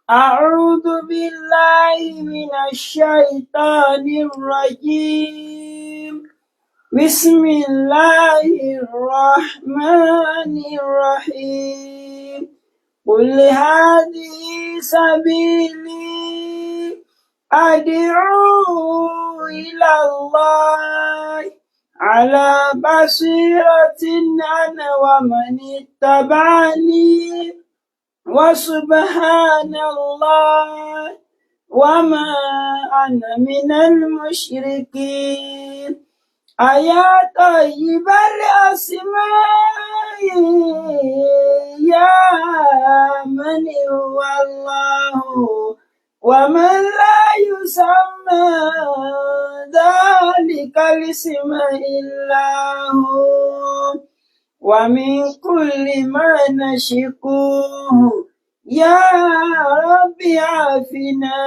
أعوذ بالله من الشيطان الرجيم. بسم الله الرحمن الرحيم. قل هذه سبيلي أدعو إلى الله على بصيرة أنا ومن اتبعني، وسبحان الله وما أنا من المشركين. أيا طيب الأسماء، يا من هو الله ومن لا يسمى ذلك الاسم إلا هو، ومن كل ما نشكوه يا رب عافنا،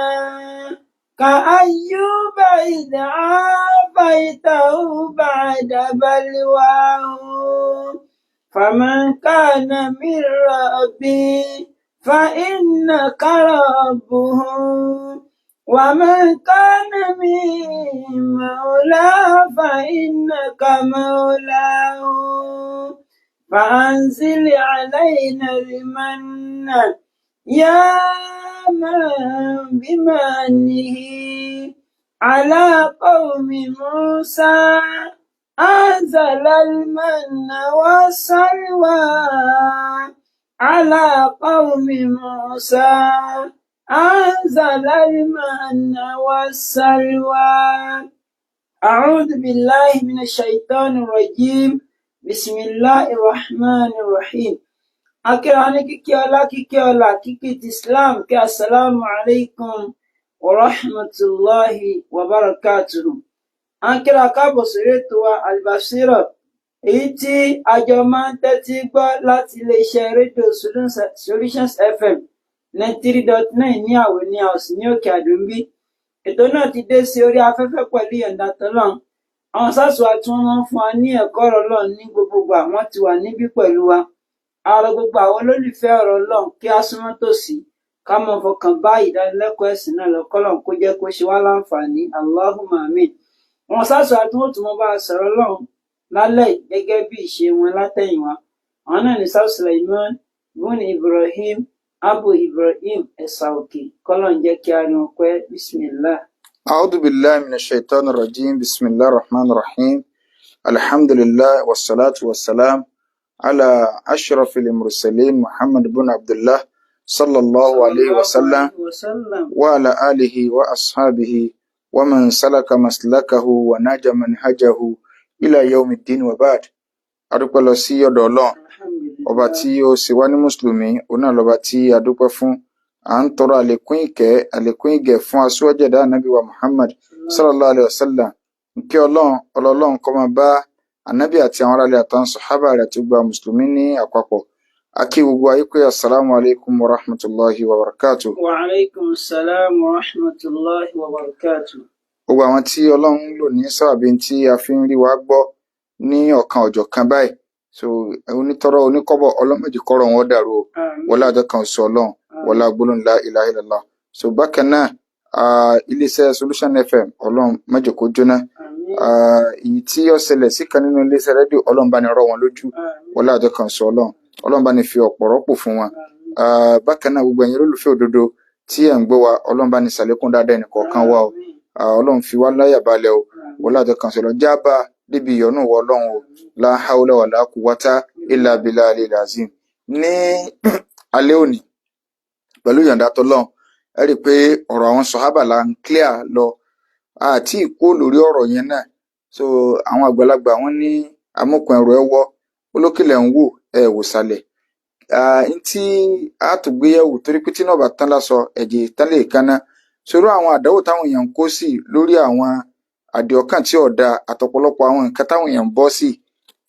كأيوب إذ عافيته بعد بلواه. فمن كان من ربي فإنك ربه، ومن كان من مولاه فإنك مولاه. فأنزل علينا المن يا من بمنه على قوم موسى أنزل المن والسلوى، على قوم موسى أنزل المن والسلوى. أعوذ بالله من الشيطان الرجيم. بسم الله الرحمن الرحيم. Akíra ní kíkí ọlá, kíkí ọlá, kíkí ti Islam, kí السلام عليكم ورحمة الله وبركاته. À ń kíra káàbọ̀ sórí ètò wa Albasira, èyí tí àjọ máa ń tẹ́tí gbọ́ láti iléeṣẹ́ rédíò Solutions FM 93.9 ní Àwẹ̀ ní House ní Òkè Àdó ńbí. Ètò náà ti dé sí orí afẹ́fẹ́ pẹ̀lú ìyọ̀ǹda tọ́lọ́run. Àwọn sáàsù wa tí wọ́n máa ń fún wa ní ẹ̀kọ́ ọ̀rọ̀ Ọlọ́run ní gbogbogbò, àwọn ti wà níbí pẹ̀lú wa. Àrọ gbogbo àwọn olólùfẹ́ ọ̀rọ̀ Ọlọ́run kí á súnmọ́ tòsí, ká máa fọkàn bá ìdánilẹ́kọ̀ọ́ ẹ̀sìn náà lọ, kọ́lọ́run kó jẹ́ kó ṣe wá láǹfààní. اللهم آمين. Àwọn sáàsù wa tí wọ́n tún mọ́ bá a sọ̀rọ̀ Ọlọ́run lálẹ́ yìí gẹ́gẹ́ bí ìṣe wọn látẹ̀yìnwá, àwọn náà ní Sáà Sulaiman bun Ibrahim Abu Ibrahim Ẹ̀sà Òkè. Kọ́lọ́run jẹ́ kí a rí wọn pẹ́. بسم الله. أعوذ بالله من الشيطان الرجيم. بسم الله الرحمن الرحيم. الحمد لله والصلاة والسلام على أشرف المرسلين محمد بن عبد الله صلى الله عليه صلى الله وسلم عليه وسلم وعلى آله وأصحابه ومن سلك مسلكه ونهج منهجه إلى يوم الدين، وبعد. Adúpẹ́ lọ sí ọ̀dọ̀ Ọlọ́run الحمد ọba لله tí ó ṣe wá ní mùsùlùmí. Òun náà lọba tí a dúpẹ́ fún. À ń tọrọ àlékún ìkẹ́, àlékún ìgẹ̀ fún aṣíwájú ẹ̀dá, ànábì wa Muhammad صلى الله عليه وسلم. Ìkẹ́ Ọlọ́run, ọlọ́run kó máa bá ànábì àti àwọn aráàlú àtàwọn sàhábà rẹ̀ àti gbogbo àwọn mùsùlùmí ní àpapọ̀. A kí gbogbo ayé pé السلام عليكم ورحمة الله وبركاته. وعليكم السلام ورحمة الله وبركاته. Gbogbo àwọn tí Ọlọ́run ń lò ní sábàbí tí a fi ń rí wa gbọ́ ní ọ̀kan ọ̀jọ̀kan báyìí, so onítọ́rọ́ oníkọ́bọ̀, ọlọ́mọdé kọ́rọ̀ wọn dàrú o. آمين. Wọlé àjọ kan sọ Ọlọ́run, wọlé gbólóhùn لا إله إلا الله. So bákan náà, iléeṣẹ́ Solution FM, Ọlọ́run má jẹ́ kó jóná. آمين. Èyí tí ó ṣẹlẹ̀ sí kan nínú iléeṣẹ́ rédíò, Ọlọ́run bá ní rọ̀ wọ́n lójú. آمين. Wọlé àjọ kan sọ Ọlọ́run, Ọlọ́run bá ní fi ọ̀pọ̀ rọ́pò fún wọn. آمين. Bákan náà, gbogbo ẹ̀yin olólùfẹ́ òdodo tí ẹ̀ ń gbọ́ wa, Ọlọ́run bá ní ṣàlékún dáadáa ẹnìkọ̀ọ̀kan wa o. آمين. Ọlọ́run fi wá láyà balẹ̀ o. آمين. Wọlé àjọ kan sọ lọ jábà débi ìyọ́nú wọ Ọlọ́run o. لا حول ولا قوة إلا بالله العلي العظيم. Ní alẹ́ òní, pẹ̀lú ìyọ̀ǹda tọlọ́run, ẹ rí i pé ọ̀rọ̀ àwọn sọ̀hábà là ń clear lọ. Àti ìkó lórí ọ̀rọ̀ yẹn náà. So àwọn àgbàlagbà wọn ní amúkùn ẹrù ẹ wọ́, olókìlẹ̀ ń wò ẹ wò sàlẹ̀. N tí a tún gbéyẹ̀wò, torí pé tí náà bá tán lásọ, ẹ̀jẹ̀ tán lè kaná sórú àwọn àdánwò táwọn èèyàn ń kó sí lórí àwọn àdìọ́kàn tí ò dáa àtọ̀pọ̀lọpọ̀ àwọn nǹkan táwọn èèyàn ń bọ́ sí.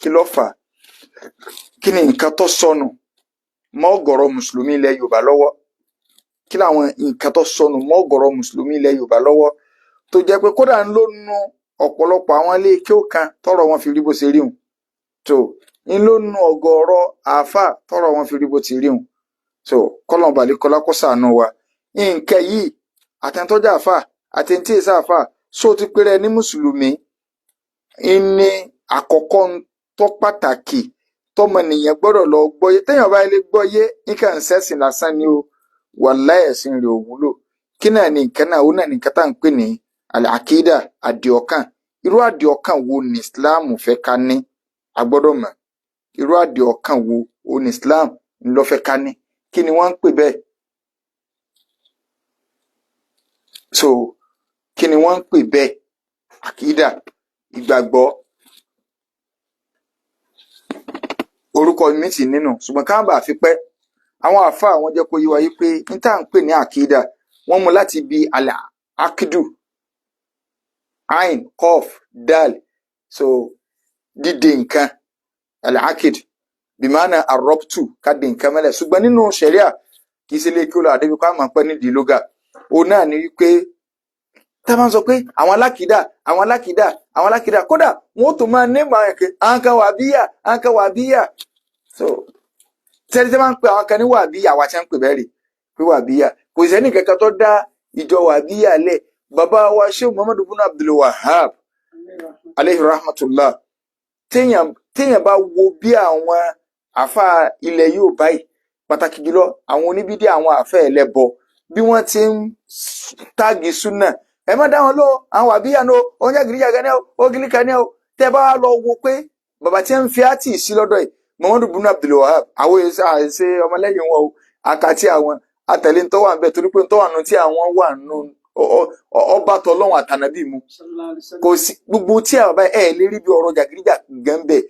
Kí ló fà á? Kí ni nǹkan tó sọnù mọ́ ọ̀gọ̀rọ̀ mùsùlùmí ilẹ̀ Yorùbá lọ́wọ́? Kí làwọn nǹkan tó sọnù mọ́ ọ̀gọ̀rọ̀ mùsùlùmí ilẹ̀ Yorùbá lọ́wọ́ tó jẹ́ pé kódà ń ló nu ọ̀pọ̀lọpọ̀ àwọn ilé kéwú kan tọ́rọ̀ wọn fi rí bó ṣe rí hùn, tó ń ló nu ọ̀gọ̀rọ̀ àáfàá tọ́rọ̀ wọn fi rí bó ti rí hùn? So kọ́lọ̀n balẹ̀kọ́lá kó ṣàánú wa. Nǹkan yìí, àtẹnutọ́jà àáfàá àtẹnutí èsà àáfàá, só ti péré ní mùsùlùmí ní àkọ́kọ́ tó pàtàkì tọmọnìyàn gbọ́dọ̀ lọ gbọ́yé. Téèyàn bá lè gbọ́yé, nǹkan ń ṣẹ̀sìn lásán ni o, wàláhì ẹ̀sìn rẹ̀ ò wúlò. Kí náà ni nǹkan náà? Ó náà ní nǹkan tá à ń pè ní àkídà, àdìọ́kàn. Irú àdìọ́kàn wo ni Islam fẹ́ ká ní? A gbọ́dọ̀ mọ̀ irú àdìọ́kàn wo ó ní Islam ńlọ fẹ́ ká ní. Kí ni wọ́n ń pè bẹ́ẹ̀? So kí ni wọ́n ń pè bẹ́ẹ̀? Àkídà, ìgbàgbọ́. Orúkọ mi ti nínú, ṣùgbọ́n ká bàa fi pẹ́, àwọn àáfàá àwọn jẹ́ kó yé wa yí pé n tá à ń pè ní àkídà, wọ́n mú láti bi àlà akidu, ain, kof, dal. So dídè nǹkan, al-akid bìmánà arọ́pùtù, ká dè nǹkan mẹ́lẹ̀. Ṣùgbọ́n nínú ṣẹ̀ríà, kì í ṣe lè kí ó lọ àdébí kó àmọ́ pẹ́ nídìí lóga. Òun náà ni wípé tá a bá ń sọ pé àwọn alákìídà, àwọn alákìídà, àwọn alákìídà, kódà wọn ó tún máa ní màá kẹ àwọn kan wà bíyà, àwọn kan wà bíyà. So tẹ́lẹ̀ tí wọ́n máa ń pe àwọn kan ní wà bíyà, àwa tí wọ́n ń pè bẹ́ẹ̀ rè pé wà bíyà, kò sẹ́ni kankan tó dá ìjọ wà bíyà lẹ̀. Bàbá wa Sheikh Muhammadu bin Abdul Wahhab aleyhi rahmatullah, téèyàn bá wo bí àwọn àfa ilẹ̀ yóò báyìí, pàtàkì jùlọ àwọn oníbídí, àwọn àfẹ́ ẹlẹ́bọ, bí wọ́n ti ń táàgì súnà, ẹ má dá wọn lọ, àwọn wàbíyà ní o, oúnjẹ gírígàgà ní o, ogilíkà ní o. Tẹ bá lọ wo pé bàbá tí ń fi àtì sí lọ́dọ̀ yìí, Muhammadu bin Abdul Wahhab, àwọn àìsè ọmọlẹ́yìn wọn o, àkàtì àwọn àtẹ̀lé ń tọ́wà ń bẹ̀, torí pé ń tọ́wà nù tí àwọn wà nù ọba tọlọ́wọ̀n àtànàbí mu. Kò sí gbogbo tí a bàbá ẹ lè rí bí ọ̀rọ̀ jàgídíjà gan bẹ́ẹ̀.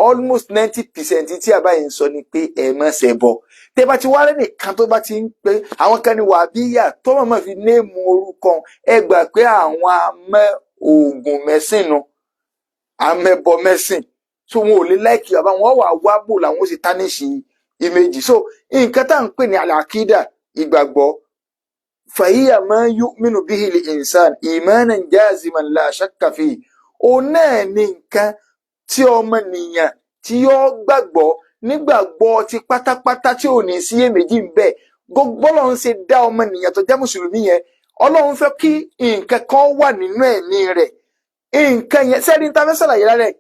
Almost 90% tí a bá yìí ń sọ ni pé ẹ má ṣe bọ. Tẹ bá ti wá rẹ nìkan tó bá ti ń pé àwọn kan ní wàbíyà tó mọ̀ mọ̀ fi néèmù orúkọ, ẹ gbà pé àwọn amẹ́ oògùn mẹ́sìn nu, amẹ́bọ mẹ́sìn. So wọn ò lè láìkì bàbá wọn, wà wá bò làwọn ó sì tánìṣì ìmejì. So nǹkan tá à ń pè ní àlàkídà, ìgbàgbọ́, fàyíyà máa ń yu'minu bihi al-insan imanan jaziman la shakka fi, òun náà ní nǹkan tí ọmọnìyàn tí yóò gbàgbọ́ nígbàgbọ́ ti pátápátá tí ò ní síyèméjì ń bẹ. Bọ́lọ́run ṣe dá ọmọnìyàn tó jẹ́ mùsùlùmí yẹn, Ọlọ́run fẹ́ kí nǹkan kan wà nínú ẹ̀mí rẹ̀. Nǹkan yẹn sẹ́ni tá a fẹ́ ṣàlàyé lálẹ́,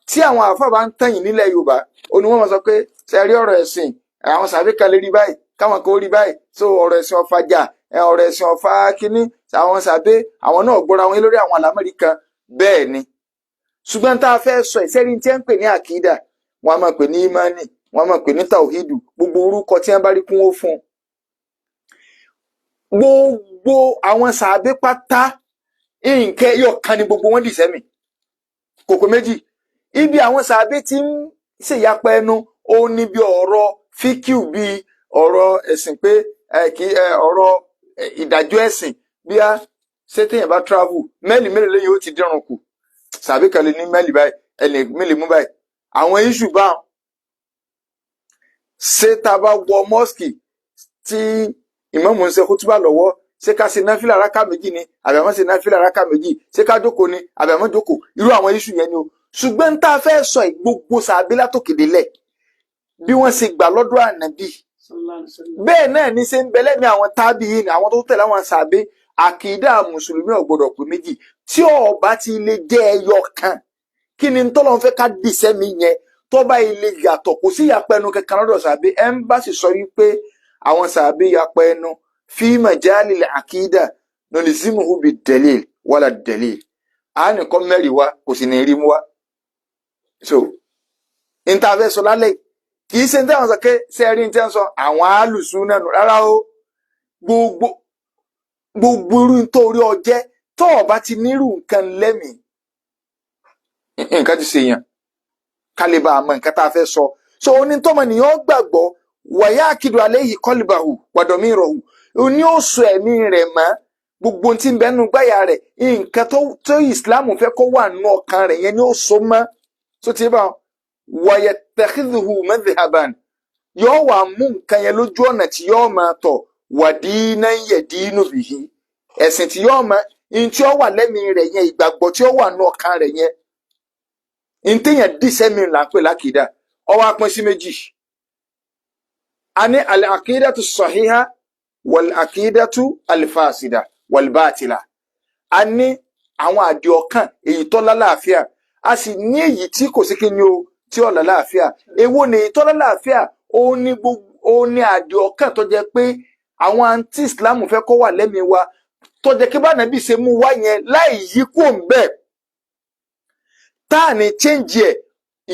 tí àwọn àáfàá bá ń tẹ̀yìn nílẹ̀ Yorùbá, ó ní wọ́n máa sọ pé sẹ́rí ọ̀rọ̀ ẹ̀sìn, àwọn sàbí kan lè rí báyìí, káwọn kan ó rí báyìí. So ọ̀rọ̀ ẹ̀sìn ọ̀fà jà, ọ̀rọ̀ ẹ̀sìn ọ̀fà kínní, àwọn sàbí àwọn náà gbọ́ra wọn lórí àwọn àlámọ̀rí kan. Bẹ́ẹ̀ ni, ṣùgbọ́n tá a fẹ́ sọ ìsẹ́rí tí wọ́n ń pè ní àkídà, wọ́n á máa pè ní imani, wọ́n á máa pè ní tàwíìdù, gbogbo orúkọ tí wọ́n bá rí kún ó fún un. Gbogbo àwọn sàbí pátá, nǹkan ẹyọ kan ni gbogbo wọn dì sẹ́mi, kòkó méjì. Ibi àwọn sàbí ti ń ṣèyapa ẹnu, ó ní bí ọ̀rọ̀ fíkìú, bí ọ̀rọ̀ ẹ̀sìn pé kí ọ̀rọ̀ ìdájọ́ ẹ̀sìn, bí a ṣé téèyàn bá travel, mẹ́lì mélòó lẹ́yìn ó ti dírun kù, sàbí kan lè ní mẹ́lì báyìí, ẹnì mélòó mú báyìí, àwọn iṣu báwọn. Ṣé tá a bá wọ mọ́sìkì tí ìmáàmù ń ṣe kútúbà lọ́wọ́, ṣé ká ṣe náfìlà rákà méjì ni àbí àmọ́ ṣe náfìlà rákà méjì, ṣé ká jókòó ni àbí àmọ́ jókòó? Irú àwọn iṣu yẹn ni o. Ṣùgbọ́n tá a fẹ́ sọ yìí, gbogbo sàbí látòkèdè lẹ̀ bí wọ́n ṣe gbà lọ́dọ̀ ànábì, bẹ́ẹ̀ náà ní ṣe ń bẹ lẹ́mìí àwọn tábì yìí ni àwọn tó tẹ̀lé àwọn sàbí. Àkìdá mùsùlùmí ò gbọ́dọ̀ pé méjì. Tí ó bá ti lè jẹ́ ẹyọ kan, kí ni tọ́lọ́run fẹ́ ká dì sẹ́mi yẹn tó bá ilé yàtọ̀? Kò sí ìyapa ẹnu kankan lọ́dọ̀ sàbí. Ẹ̀ ń bá sì sọ wípé àwọn sàbí yapa ẹnu fi majalil àkìdá, nulzimuhu bi dalil wala dalil, a nìkan mẹ́rin wa kò sì ní rí mú wa. So n ta fẹ́ sọ lálẹ́ kì í ṣe ní táwọn sọ pé ṣe rí ní tí wọ́n sọ àwọn alùsùn náà nù rárá o. Gbogbo irú nítorí ọjẹ́ Tó o bá ti nírú nǹkan lẹ́mìí, nǹkan ti ṣèyàn. Kálíbà àmọ́ nǹkan tá a fẹ́ sọ. So onítọ́mọnìyàn gbàgbọ́ wàyà àkìdù alayhi qalbahu wàdọ̀mírọ̀hù, oní ó sọ ẹ̀mí rẹ̀ mọ́ gbogbo tí ń bẹnu gbáyà rẹ̀. Nǹkan tó ìsìláàmù fẹ́ kó wà nù ọkàn rẹ̀ yẹn ni ó so mọ́. Tó ti bá wayattakhidhuhu madhhaban, yóò wà mú nǹkan yẹn lójú ọ̀nà tí yóò máa tọ̀, wàdínà yadinu bihi, ẹ̀sìn tí yóò máa ní tí ó wà lẹ́mìí rẹ̀ yẹn, ìgbàgbọ́ tí ó wà nù ọkàn rẹ̀ yẹn, ntẹ̀yàn dísẹ́mi là ń pè lákìdá. Ó wá pín sí méjì. A ní al-aqidatu sahiha wal-aqidatu al-fasida wal-batila. A ní àwọn àdìọkàn èyí tó lálàáfíà, a sì ní èyí tí kò sí kíni o, tí ò lálàáfíà. Èwo ni èyí tó lálàáfíà? Ó ní gbogbo ó ní àdìọkàn tó jẹ́ pé àwọn anti Islam fẹ́ kó wà lẹ́mìí wa, tó jẹ́ kí bá nàbí ṣe mú wá yẹn láì yí kúò ń bẹ́ẹ̀, tá à ní change ẹ̀.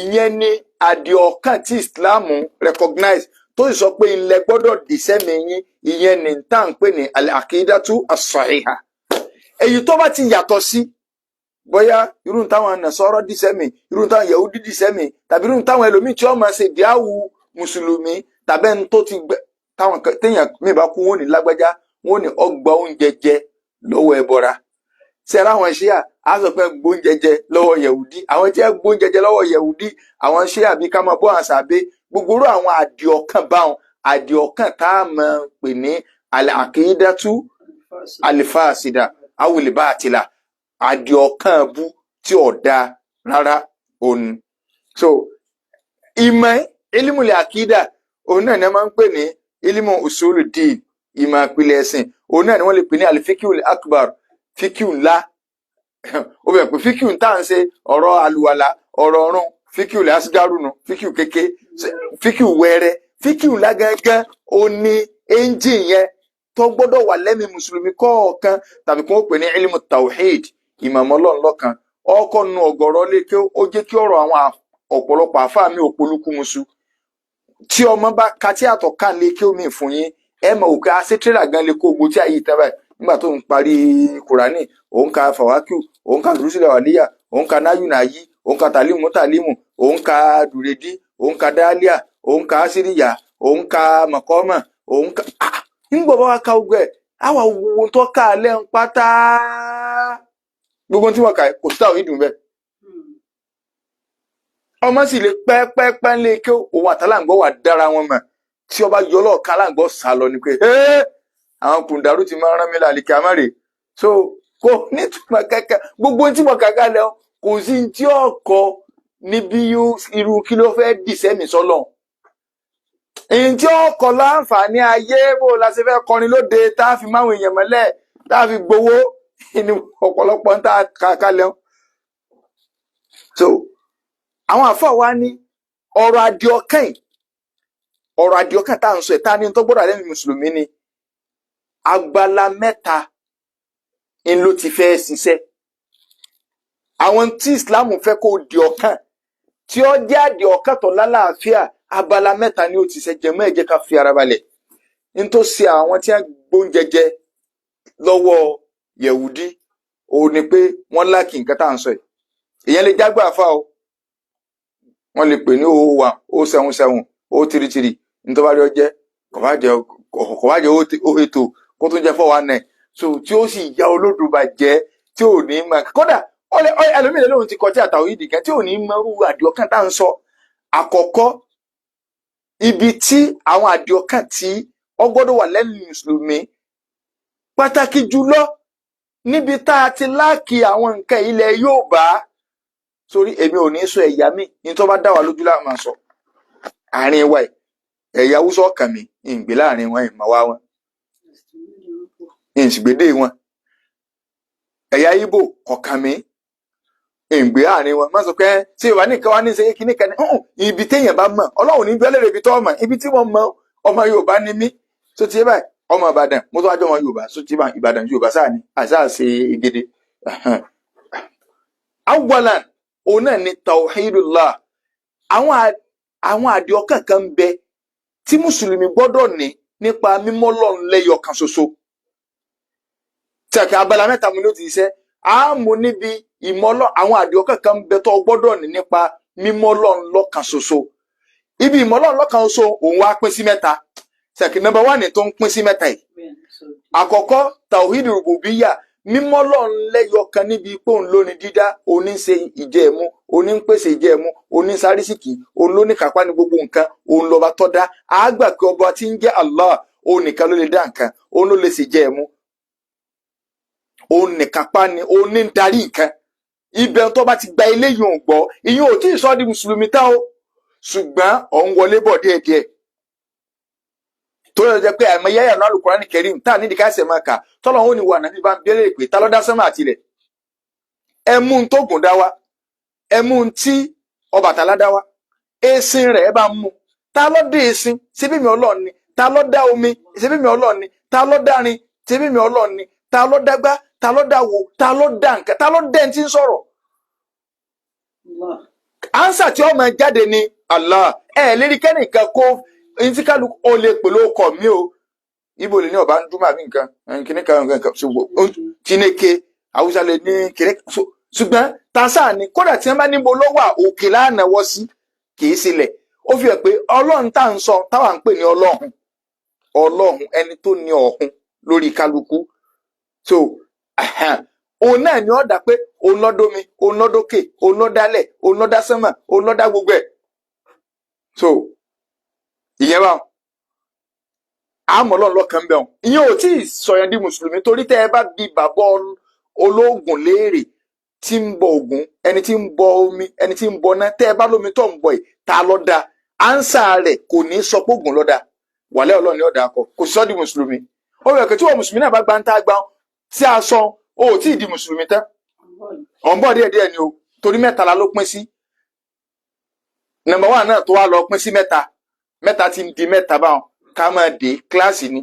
Ìyẹn ni àdìọkàn tí Islam recognize, tó sì sọ pé ilẹ̀ gbọ́dọ̀ dìsẹ́mi yín. Ìyẹn ní tá à ń pè ní al-aqidatu as-sahiha. Èyí tó bá ti yàtọ̀ sí, bóyá irú táwọn Nasara dìsẹ́mi, irú táwọn Yahudi dìsẹ́mi, tàbí irú táwọn ẹlòmíì tí wọ́n máa ṣe díàwù mùsùlùmí, tàbí ẹni tó ti gbẹ táwọn téèyàn míì bá kú, wọn ò ní lágbájá, wọn ò ní ọgbà oúnjẹ jẹ lọ́wọ́ ẹbọra. Sẹ́ra àwọn ṣíà á sọ pé gbóúnjẹ jẹ lọ́wọ́ Yẹ̀wùdí, àwọn tí ẹ gbóúnjẹ jẹ lọ́wọ́ Yẹ̀wùdí, àwọn ṣíà bíi ká máa bọ́ àṣà àbẹ́ gbogbo irú àwọn àdìọkàn báwọn, àdìọkàn tá a máa pè ní al-aqidatu al-fasida awil batila, àdìọkàn bú tí ò dáa rárá òun. So ìmọ̀ ilmul akida, òun náà ni a máa ń pè ní ilmu usulu din, ìmọ̀ ìpìlẹ̀ ẹ̀sìn. Òun náà ni wọ́n lè pè ní alifikiul akbar, fíkìú ńlá. Ó bẹ̀ pé fíkìú tá à ń ṣe, ọ̀rọ̀ àlùwàlà, ọ̀rọ̀ ọ̀run, fíkìú lásìgárù nù, fíkìú kéke, fíkìú wẹ́rẹ́. Fíkìú ńlá gángan ó ní ẹ́ńjìn yẹn tó gbọ́dọ̀ wà lẹ́mìí mùsùlùmí kọ̀ọ̀kan, tàbí kí wọ́n pè ní ilmu tawhid, ìmọ̀mọ́ Ọlọ́run lọ́kan. Ọkọ̀ nu ọ̀gọ̀rọ̀ lé kí ó jẹ́ kí ọ̀rọ̀ àwọn ọ̀pọ̀lọpọ̀ àfáà mi ò polúkúmuṣu. Tí ọmọ bá ka tí àtọ̀ ká lé kí omi fún yín, ẹ mọ̀ òkè àṣẹ gan lè kó ogun tí ayé ìtẹ́ báyìí. Nígbà tó ń parí Kùránì, òun ka fàwákìú, òun ka dùrúsílẹ̀ wàlíyà, òun ka náyù nàyí, òun ka tàlímù tàlímù, òun ka dùrẹ́dí, òun ka dálíà, òun ka síríyà, òun ka mọ̀kọ́mọ̀, òun ka ńgbọ̀ bá wa ka ogun ẹ̀ àwa wo tó ká alẹ́ ń pátá, gbogbo tí wọ́n kà kò sí táwọn ìdùn bẹ́ẹ̀. Ọmọ sì lè pẹ́ pẹ́ pẹ́ lé kí òun àtàlàǹgbọ́ wà dára wọn mọ̀. Tí ọba yọ lọ́ọ̀ká aláǹgbọ́ sá lọ ni pé àwọn kùndàrú ti máa ń rán mi lálẹ́ kí a má rè. So kò nítumọ̀ kẹ́kẹ́ gbogbo tí mo kàkà lẹ, kò sí tí ọkọ níbi irú kí ló fẹ́ dìsẹ́mi sọ́lọ̀ èyí tí ọkọ láǹfààní ayé, bó la ṣe fẹ́ kọrin lóde tá a fi máwọn èèyàn mọ́lẹ̀, tá a fi gbowó ní ọ̀pọ̀lọpọ̀ ń tá a kàkà lẹ. So àwọn àfọ wa ní ọ̀rọ̀ àdìọkàn yìí, ọ̀rọ̀ àdìọkàn tá à ń sọ ẹ̀, tá a ní tó gbọ́dọ̀ àlẹ́ mi mùsùlùmí ni, agbala mẹ́ta ń ló ti fẹ́ ṣiṣẹ́. Àwọn tí Islam fẹ́ kó di ọkàn, tí ó jẹ́ àdìọkàn tó lálàáfíà, abala mẹ́ta ni ó ti ṣe jẹmọ́. Ẹ jẹ́ ká fi ara balẹ̀ n tó ṣe àwọn tí wọ́n gbóúnjẹ jẹ lọ́wọ́ Yẹ̀wùdí, òun ni pé wọ́n láàkì nǹkan tá à ń sọ yìí. Èèyàn lè jágbá àfa o, wọ́n lè pè ní 001, 077, 033, nítorí wàá jẹ́ kò bá jẹ́, kò bá jẹ́ 080, kó tún jẹ́ 419. So tí ó sì ya olódùbàjẹ́ tí ò ní mọ̀, kódà ẹlòmíì lóun ti kọjá àtàwọn ìdì kan tí ò ní mọ irú àdìọkàn tá à ń sọ. Àkọ́kọ́, ibi tí àwọn àdìọkàn tí ó gbọ́dọ̀ wà lẹ́nu mùsùlùmí, pàtàkì jùlọ níbi tá a ti lack àwọn nǹkan ilẹ̀ Yorùbá, sórí èmi ò ní sọ ẹ̀yà mi ní tó bá dá wa lójú láwọn máa sọ àárín wa yìí. Ẹ̀yà Haúsá ọ̀kàn mi ìgbé láàrin wọn, ìmọ̀ wá wọn, ìsìgbédè wọn. Ẹ̀yà Ìgbò kọ̀ọ̀kan mi ìgbé àárín wọn. Má sọ pé ṣé Yorùbá nìkan wá ní ṣe kíní kan ní ibi téèyàn bá mọ̀, Ọlọ́run ní bẹ́lẹ̀ rẹ̀ ibi tó mọ̀, ibi tí wọ́n mọ̀. Ọmọ Yorùbá ni mí, tó ti yé báyìí, ọmọ Ìbàdàn, mo tó wájú ọmọ Yorùbá tó ti bá Ìbàdàn, Yorùbá sáà ni àṣà ṣe ìgèdè. Awalan, òun náà ni tawhidullah. Àwọn àdìọkàn kan ń bẹ tí mùsùlùmí gbọ́dọ̀ ní nípa mímọ́ Ọlọ́run lẹ́yọ kan ṣoṣo. Tí a kì abala mẹ́ta mu ló ti ṣiṣẹ́. A mú níbi ìmọ̀lọ́ àwọn àdìọ́kàn kan ń bẹ tó gbọ́dọ̀ ní nípa mímọ́ Ọlọ́run lọ́kan ṣoṣo. Ibi ìmọ̀ Ọlọ́run lọ́kan ṣoṣo òun wá pín sí mẹ́ta. Sẹ̀kì number one tó ń pín sí mẹ́ta yìí. Àkọ́kọ́, tawhid rububiyya, mímọ́ Ọlọ́run lẹ́yọ kan níbi pé òun ló ní dídá, òun ní ṣe ìjẹ ẹ̀mú, òun ní ń pèsè ìjẹ ẹ̀mú, òun ní sárísìkì, òun ló ní kápá ní gbogbo nǹkan, òun lọ́ba tó dá. Àá gbà pé ọba tí ń jẹ́ Allah, òun nìkan ló lè dá nǹkan, òun ló lè ṣe ìjẹ ẹ̀mú, òun nìkápá ni, òun ní ń darí nǹkan. Ibẹ̀ tó bá ti gba eléyìí ò gbọ́, ìyẹn ò tí ì sọ di mùsùlùmí tá o, ṣùgbọ́n ọ̀ ń wọlé bọ̀ díẹ̀díẹ̀. Tó yẹ jẹ́ pé àìmọye àyà náà Al-Qur'ani Karim tá a nídìí káṣẹ̀ máa kà tọ́lọ̀ ó ní wà nàbí bá ń bẹ̀rẹ̀ pé ta ló dá sánmà àtilẹ̀. Ẹ mú un tó gùn dá wa, ẹ mú un tí Ọbàtálá dá wa, esin rẹ̀ ẹ bá ń mú. Ta ló dé esin? Ṣebí mi Ọlọ́run ni. Ta ló dá omi? Ṣebí mi Ọlọ́run ni. Ta ló dárin? Ṣebí mi Ọlọ́run ni. Ta ló dágbá? Ta ló dáwo? Ta ló dá nǹkan? Ta ló dẹ́ tí ń sọ̀rọ̀? Answer tí ó máa jáde ni Allah. Ẹ lérí kẹ́nìkan kó ní tí kálukú ó lè pè lóko mi o. Ibo lè ní ọba ń dúmọ̀ àbí nǹkan kíní kan nǹkan ṣùgbọ́n Chineke, Haúsá lè ní kíní. Ṣùgbọ́n tásà ni kódà tí wọ́n bá níbo ló wà, òkè lánàwọ́ sí, kì í sílẹ̀. Ó fi hàn pé Ọlọ́run tá à ń sọ, táwa ń pè ní Ọlọ́run, Ọlọ́run ẹni tó ní ọ̀hún lórí kálukú. So òun náà ni ó dá pé òun lọ́dọ́mi, òun lọ́dọ́kè, òun lọ́dálẹ̀, òun lọ́dá sánmà, òun lọ́dá gbogbo ẹ̀. So ìyẹn báwọn àmọ́ Ọlọ́run lọ́kàn bẹ́ẹ̀. Ìyẹn ò tí ì sọ̀yàn di mùsùlùmí, torí tẹ́ ẹ bá bi bàbá ológun léèrè tí ń bọ Ògún, ẹni tí ń bọ omi, ẹni tí ń bọ náà, tẹ́ ẹ bá lómi tó ń bọ yìí, ta ló dá? Answer rẹ̀ kò ní sọ pé Ògún ló dá. Wàlẹ́ Ọlọ́run ni ó dá kọ, kò sọ di mùsùlùmí. Ó yẹ kí tí wọ́n mùsùlùmí náà bá gbá ń tá gbá tí a sọ, ó ò tí ì di mùsùlùmí tán, ọ̀ ń bọ̀ díẹ̀díẹ̀ ni o, torí mẹ́ta la ló pín sí. Number one náà tó wá lọ pín sí mẹ́ta, mẹ́ta ti ń di mẹ́ta báwọn ká máa dé kíláàsì ni.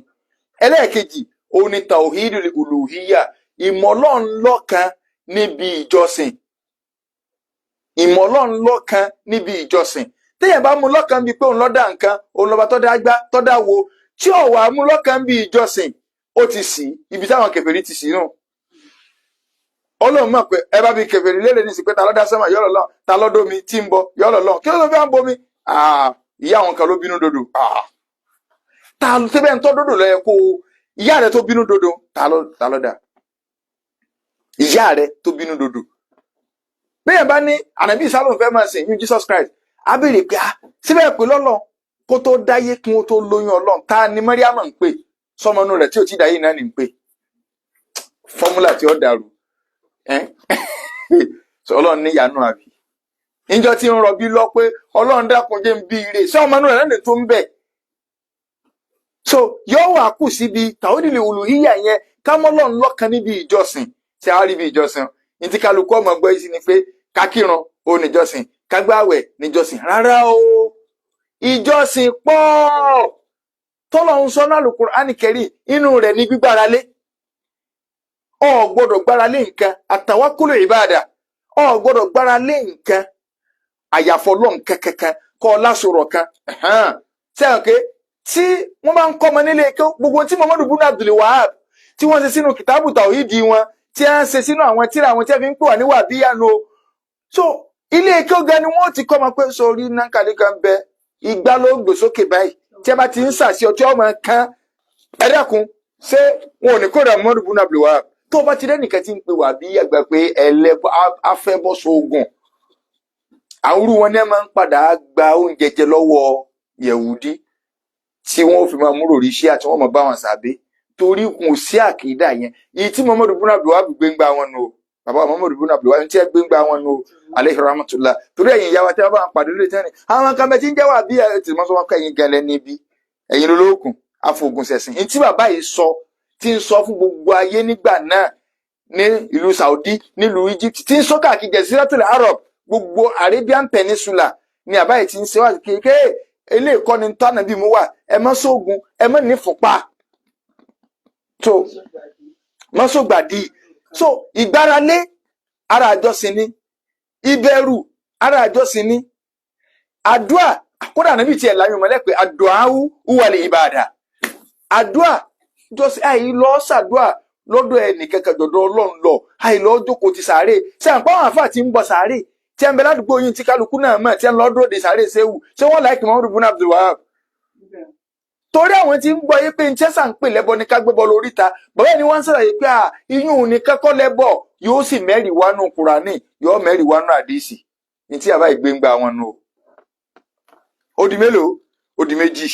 Ẹlẹ́ẹ̀kejì òun ni tawhidul uluhiyya, ìmọ̀ Ọlọ́run lọ́kan níbi ìjọsìn. Ìmọ̀ Ọlọ́run lọ́kan níbi ìjọsìn, téèyàn bá mú lọ́kan bíi pé òun ló dá nǹkan, òun lọ́ba tó dá gbá tó dá wo, tí ò wá mú lọ́kan bíi ìjọsìn, ó ti sì ibi táwọn kèfèrí ti sì nù. Ọlọ́run mọ̀ pé ẹ bá bí kèfèrí léèrè ní sí pé ta ló dá sánmà, yọ̀rọ̀ lọ́n. Ta ló dómi tí ń bọ? Yọ̀rọ̀ lọ́n. Kí ló tó fi ń bomi? Ìyá àwọn kan ló bínú dodo. Ta ló tẹ́bẹ̀ ń tọ́ dodo lọ yẹ kó ìyá rẹ tó bínú dodo? Ta ló dá ìyá rẹ tó bínú dodo? Bẹ́ẹ̀ bá ní ànábì sálòm fẹ́ máa sìn yín Jesus Christ, á béèrè pé ah, síbẹ̀ pé lọ́lọ́ kó tó dáyé, kí wọ́n tó lóyún Ọlọ́run, ta ni Màríàmù ń pè? Sọmọnú rẹ̀ tí ò tí dáyé náà ní ń pè. Formula tí ó dàrú ẹ́. Sọ Ọlọ́run níyanu àbí níjọ́ tí ń rọbí lọ pé Ọlọ́run dákun jẹ́ ń bí ire, ṣé ọmọ inú rẹ̀ náà tó ń bẹ̀? So yóò wà kù síbi tawhidul uluhiyya yẹn, kámọ́lọ́run lọ́kan níbi ìjọsìn. Tí a rí bí ìjọsìn ní tí kálukú ọmọ gbọ́ yìí sí ni pé kákírun ó níjọsìn, kágbáwẹ̀ níjọsìn. Rárá o, ìjọsìn pọ̀ tọ́lọ́run sọ náà Al-Qur'ani Karim. Inú rẹ̀ ní gbígbára lé. Ọ gbọ́dọ̀ gbára lé nǹkan, àtawakkulu ìbáàdà. Ọ gbọ́dọ̀ gbára lé nǹkan àyàfọ́ lọ́n kankankan kọ́ ọ lásòrò kan sẹ́yìn pé tí wọ́n bá ń kọ́ ọmọ nílé kí gbogbo tí Muhammadu bunu Abdul Wahab tí wọ́n ṣe sínú kìtàbù tàwídìí wọn, tí wọ́n ṣe sínú àwọn tíra àwọn tí wọ́n fi ń pè wá ní wàbíyànú o. So ilé kí ó ga ni wọ́n ti kọ́ ọmọ pé sórí nánkàlí kan bẹ, igbá ló gbé sókè báyìí, tí a bá ti ń sàṣì ọtí ọmọ kan. Ẹ dákun, ṣé wọn ò ní kó dà Muhammadu bunu Abdul Wahab? Tó o bá ti rẹ́nìkan tí ń pe wàbí àgbà pé ẹlẹ́bọ afẹ́bọ́sọ̀ọ́gùn, àwọn irú wọn ní ẹ máa ń padà gba oúnjẹ jẹ lọ́wọ́ Yẹ̀wùdí, tí wọ́n fi máa múrò rí iṣẹ́ àti wọ́n máa bá wọn sàbẹ, torí kò sí àkìdá yẹn. Èyí tí Muhammadu bunu Abdul Wahab gbé ń gbá wọn nù o, bàbá Muhammadu bunu Abdul Wahab tí ẹ gbé ń gbá wọn nù o, aleyhi rahmatullah. Torí ẹ̀yin ìyá wa tí wọ́n bá wọn pàdé lórí tẹ́ni àwọn kan bẹ tí ń jẹ́ wà bí ẹ tí wọ́n sọ wọn kọ́ ẹ̀yin gẹlẹ́ níbí, ẹ̀yin lolóògùn afọ̀gùn sẹ̀sìn. Ní tí bàbá yìí sọ, tí ń sọ fún gbogbo ayé nígbà náà ní ìlú Saudi, nílùú Egypt, tí ń sọ káàkiri Jaziratul Arab, gbogbo Arabian Peninsula ni àbáyé tí ń ṣe wá kéèké. Eléyìí kọ́ ni tánàbí mú wà. Ẹ má sóògùn, ẹ má nífùpá tó má sógbàdì. So ìgbáralé ara àjọsìn ni, ìbẹ̀rù ara àjọsìn ni, àdúà kódà níbi tí ẹ̀ láyún mọ́lẹ́ pé àdúà wúwàlẹ̀ ìbàdà, àdúà jọ́sìn àyè lọ sàdúà. Lọ́dọ̀ ẹnìkankan jọ̀dọ̀ Ọlọ́run lọ. Àìlọ́ jókòó ti sàárè. Ṣé àpá àwọn àfáà ti ń bọ sàárè tí ẹ ń bẹ ládùúgbò yín, tí kálukú náà mọ̀, tí ẹ ń lọ dúró de sàárè séwù, ṣé wọ́n láìkì Muhammadu bin Abdul Wahab? Torí àwọn tí ń gbọ́ yé pé ntẹ́sà ń pè lẹ́bọ ní ká gbébọ lórí ta. Bàbá ni wọ́n ń sàlàyé pé à iyún ní kẹ́kọ́ lẹ́bọ̀, yóò sì mẹ́rìí wánú Kùránì, yóò mẹ́rìí wánú àdìsí ní tí àbá ìgbéǹgbà wọn nù o. Ó di mélòó? Ó di méjì.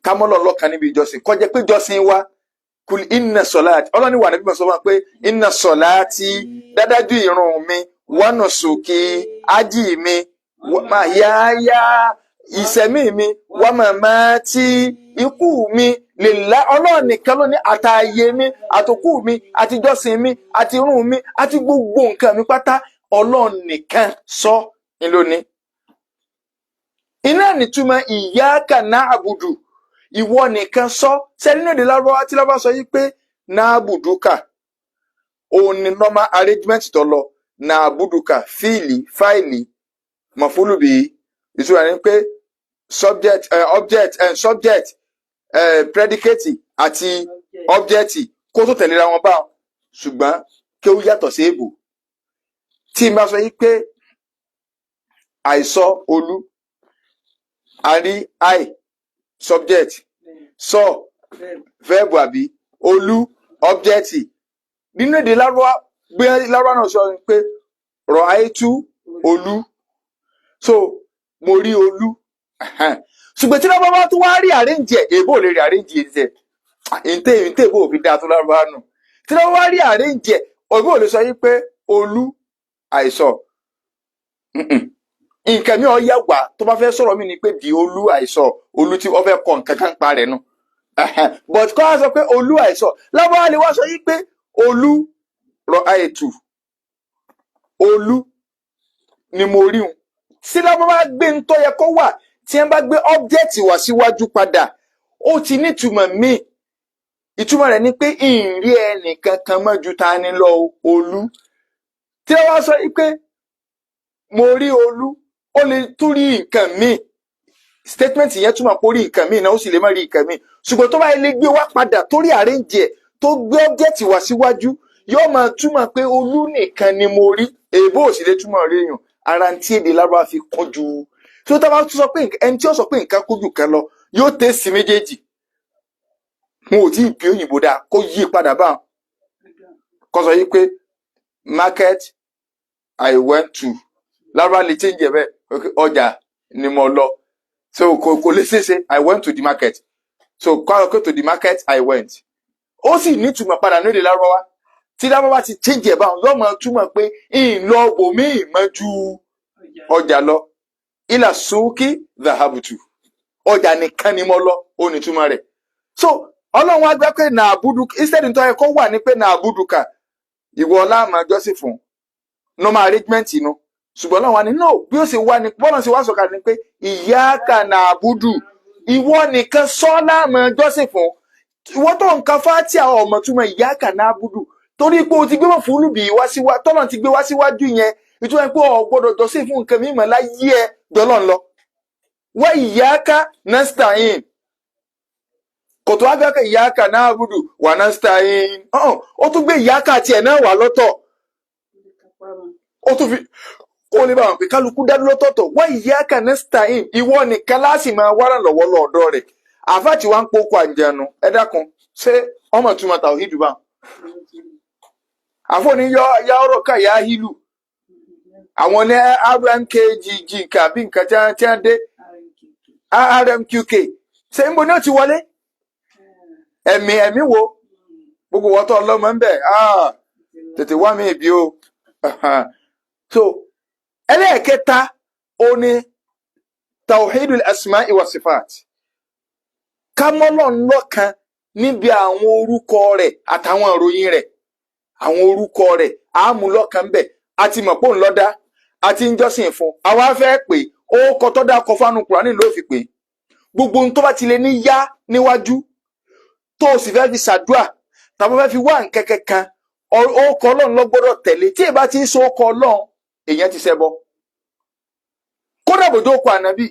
Kámọ́lọ́ lọ́kàn níbi ìjọsìn, kọjá pé ìjọsìn wa, kul inna salati, ọlọ́ni wà níbi sọ fún wa pé inna salati, dádájú ìrun mi, wa nusuki, ájì mi, mahyaya, ìsẹ̀mí mi, wa mamati, ikú mi, lillah, Ọlọ́run nìkan ló ní. Àtàyè mi, àtòkù mi, àtijọ́sìn mi, àti irun mi, àti gbogbo nǹkan mi pátá, Ọlọ́run nìkan sọ ní lónìí. Iná nìtumọ̀ iyyaka na'budu, ìwọ nìkan sọ. Sẹ́ni ní èdè Lárúbáwá, tí Lárúbáwá sọ yìí pé na'buduka, òun ni normal arrangement tó lọ. Na'buduka, fíìlì, fáìlì, maf'ulu bihi. Ìtura ni pé subject, object, subject, predicate àti object kó tó tẹ̀léra wọn báwọn. Ṣùgbọ́n kí ó yàtọ̀ sí èbò, tí n bá sọ yìí pé àìsọ Olú, a rí I, subject, sọ, verb, àbí Olú, object. Nínú èdè Lárúbáwá, gbé Lárúbáwá náà sọ pé ra'aytu Olú, so mo rí Olú. Ṣùgbọ́n tí Lárúbáwá tó wá rí arrange ẹ̀, èbó lè rí arrange ẹ̀. Ǹtẹ́ ǹtẹ́ èbó òfin dáa tó Lárúbáwá nù. Tí Lárúbáwá rí arrange ẹ̀, èbó lè sọ yí pé Olú àìsọ. Nǹkan mi ò yá wá tó bá fẹ́ sọ̀rọ̀ mi ni pé di Olú àìsọ, Olú tí wọ́n fẹ́ kọ nǹkan kan pa rẹ̀ nù. But kọ́ wá sọ pé Olú àìsọ, Lárúbáwá lè wá sọ yí pé Olú ra'aytu, Olú ni mo rí un. Tí Lárúbáwá gbé ń tọ́ yẹ kó wà, tí wọ́n bá gbé object wá síwájú padà, ó ti nítumọ̀ míì. Ìtumọ̀ rẹ̀ ni pé ìrí ẹnìkan kan mọ́ ju ta ni lọ, Olú. Tí wọ́n wá sọ yí pé mo rí Olú, ó lè tún rí nǹkan míì. Statement yẹn túmọ̀ pé ó rí nǹkan míì náà, ó sì lè má rí nǹkan míì. Ṣùgbọ́n tó bá lè gbé wá padà, torí arrange ẹ̀ tó gbé object wá síwájú, yóò máa túmọ̀ pé Olú nìkan ni mo rí. Èèbó ò sì lè túmọ̀ rí èèyàn. Ara tí èdè Lárúbáwá fi kún ju tó tá bá tún sọ pé ẹni tí ó sọ pé nǹkan kún jù kan lọ, yóò tẹ̀ sí méjèèjì. Wọn ò tí ì bí òyìnbó dáa kó yí padà báwọn, kó sọ yí pé market I went to. Lárúbáwá lè change ẹ bẹ́ẹ̀. Ọjà ni mo lọ. So kò lè ṣeéṣe I went to the market. So kọ́ to the market I went, ó sì nítumọ̀ padà ní èdè Lárúbáwá. Tí Lárúbáwá ti change ẹ̀ báwọn, yóò máa túmọ̀ pé ìlọ bòmíì mọ́ ju ọjà lọ. Ila suki dhahabtu, ọjà nìkan ni mo lọ, ó ní túmọ̀ rẹ̀. So Ọlọ́run wá gbà pé na'budu, instead nítorí ẹ kó wà ní pé na'buduka, ìwọ láàmú jọ́sìn fún, normal arrangement inú. Ṣùgbọ́n Ọlọ́run wá ní no, bí ó ṣe wá ní bọ́lá ṣe wá sọ̀kalẹ̀ ni pé iyyaka na'budu, ìwọ nìkan sọ láàmú jọ́sìn fún. Ìwọ tó ń ka Fátíà, ọmọ túmọ̀ iyyaka na'budu, torí pé o ti gbé maf'ulu bihi wá síwá, tọ́lọ̀ ti gbé wá síwájú yẹn. Ìtumọ̀ pé o gbọ́dọ̀ jọ́sìn fún nǹkan mímọ́ láyé ẹ jọlọ́ ń lọ. Wa iyyaka nasta'in, kò tó wá gbé iyyaka na'budu wa nasta'in, ó tún gbé iyyaka tiẹ̀ náà wà lọ́tọ̀. Ó tún fi kó lè bá wọn pé kálukú dá lọ́tọ̀ọ̀tọ̀. Wa iyyaka nasta'in, ìwọ nìkan láti máa wá lọ́wọ́ lọ́dọ̀ rẹ̀. Àfáà tí wàá ń pokò àǹjẹ̀nu, ẹ dákun, ṣé ọmọ túmọ̀ tàwíìdù bá àfọ̀ní yọ ọ̀rọ̀ ká yá hílù àwọn ní rmkgg nǹkan àbí nǹkan tí wọ́n dé rmqk, ṣé ń bo ní ó ti wọlé? Ẹ̀mí ẹ̀mí wo gbogbo wọ́tọ̀ ọlọ́mọ ń bẹ̀, tètè wá mi ìbí o. So ẹlẹ́ẹ̀kẹta, ó ní tawhidul asma'i wa sifat, ká mọ́lọ́run lọ́kan níbi àwọn orúkọ rẹ̀ àtàwọn ìròyìn rẹ̀. Àwọn orúkọ rẹ̀ àmú lọ́kan bẹ̀. A ti mọ̀ pé òun lọ́dá, a ti ń jọ́sìn fún. Àwa fẹ́ pé ó kọ tó dá kọ fánú Kùránì ló fi pè. Gbogbo ohun tó bá ti lè ní yá níwájú, tó o sì fẹ́ fi ṣàdúà tàbí fẹ́ fi wá nǹkan kankan, orúkọ Ọlọ́run ló gbọ́dọ̀ tẹ̀lé. Tí ìbá ti ń sọ orúkọ Ọlọ́run, èèyàn ti ṣẹbọ, kódà bòjó kọ ànábì.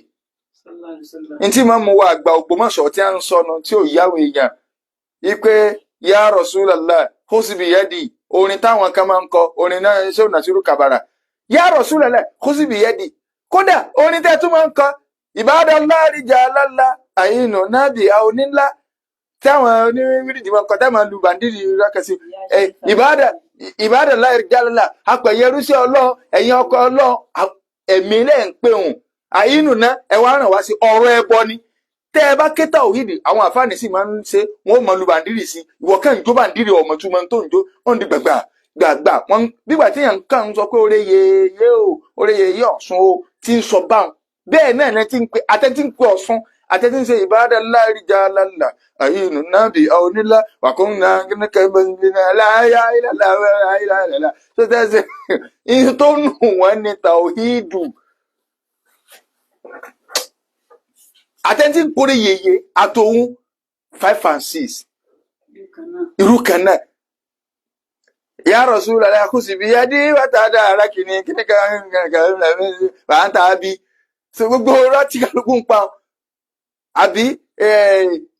Ntí máa mú wa àgbà Ògbómọ̀ṣọ́ tí a ń sọnù tí ò yáwó èèyàn wípé ya Rasulullah. Khuzi biyadi, orin táwọn kan máa ń kọ, orin náà ṣé ò Nasiru Kabara, ya Rasulullah khuzi biyadi. Kódà orin tẹ́ tún máa ń kọ, ibadallahi rijalala àyínú nábì onílá, tí àwọn oníwírìdì máa ń kọ, táwọn lu bàndìrì rákàsí ìbádà ibadallahi rijalala, apẹ̀yẹrúsí Ọlọ́run, ẹ̀yin ọkọ Ọlọ́run, ẹ̀mí lẹ́ ń pè hùn àyínú náà, ẹ wá ràn wá sí ọ̀rọ̀ ẹbọ ni. Tẹ́ ẹ bá ké tàwíìdì, àwọn àfáàní sì máa ń ṣe, wọn ò mọ lu bàndìrì sí. Ìwọ kàn ń jó bàndìrì, ọmọ túmọ̀ tó ń jó, ó ń di gbàgbà gbàgbà. Wọn bígbà tí èèyàn kàn ń sọ pé oore yèyé o, oore yèyé Ọ̀ṣun o, tí ń sọ báwọn bẹ́ẹ̀ náà ní ti ń pe àtẹ́tí ń pe Ọ̀ṣun, àtẹ́tí ń ṣe ibadallahi rijalala àyínú nábì onílá wàkúnnà láyà tó tẹ́sí tó nù wọ́n ní tàwíìdù. Àtẹ́tí ń kórè yèyé àtòun 5 and 6 irú kan náà. Ya Rasulullah khuzi biyadi wàtàdà arákìnrin kíní kan wà ń tà bí so gbogbo ọ̀rọ̀ tí kálukú ń pa àbí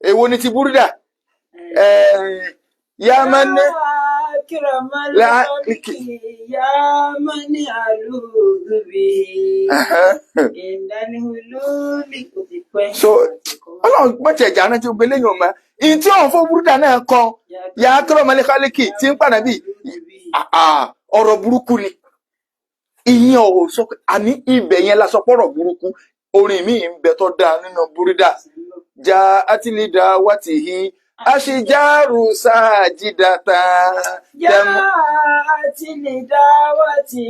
èwo ni ti búrúdà yá máa ní. Akramal khalqi ya man aludu bihi indal hululi ó ti pẹ́. So Ọlọ́run gbọ́tẹ̀ ẹ̀jẹ̀ àná tí ó gbélé yàn mọ́ ìyìn tí òun fún búrúdà náà kọ ya akramal khalqi tí ń pàdé bí ọ̀rọ̀ burúkú ni ìyẹn ò sọ pé àní ibẹ̀ yẹn la sọ pọ̀rọ̀ burúkú. Orin mi ń bẹ tó dáa nínú búrúdà, ja atilida watihi aṣijaru sajidata Já àtìlídáwàtì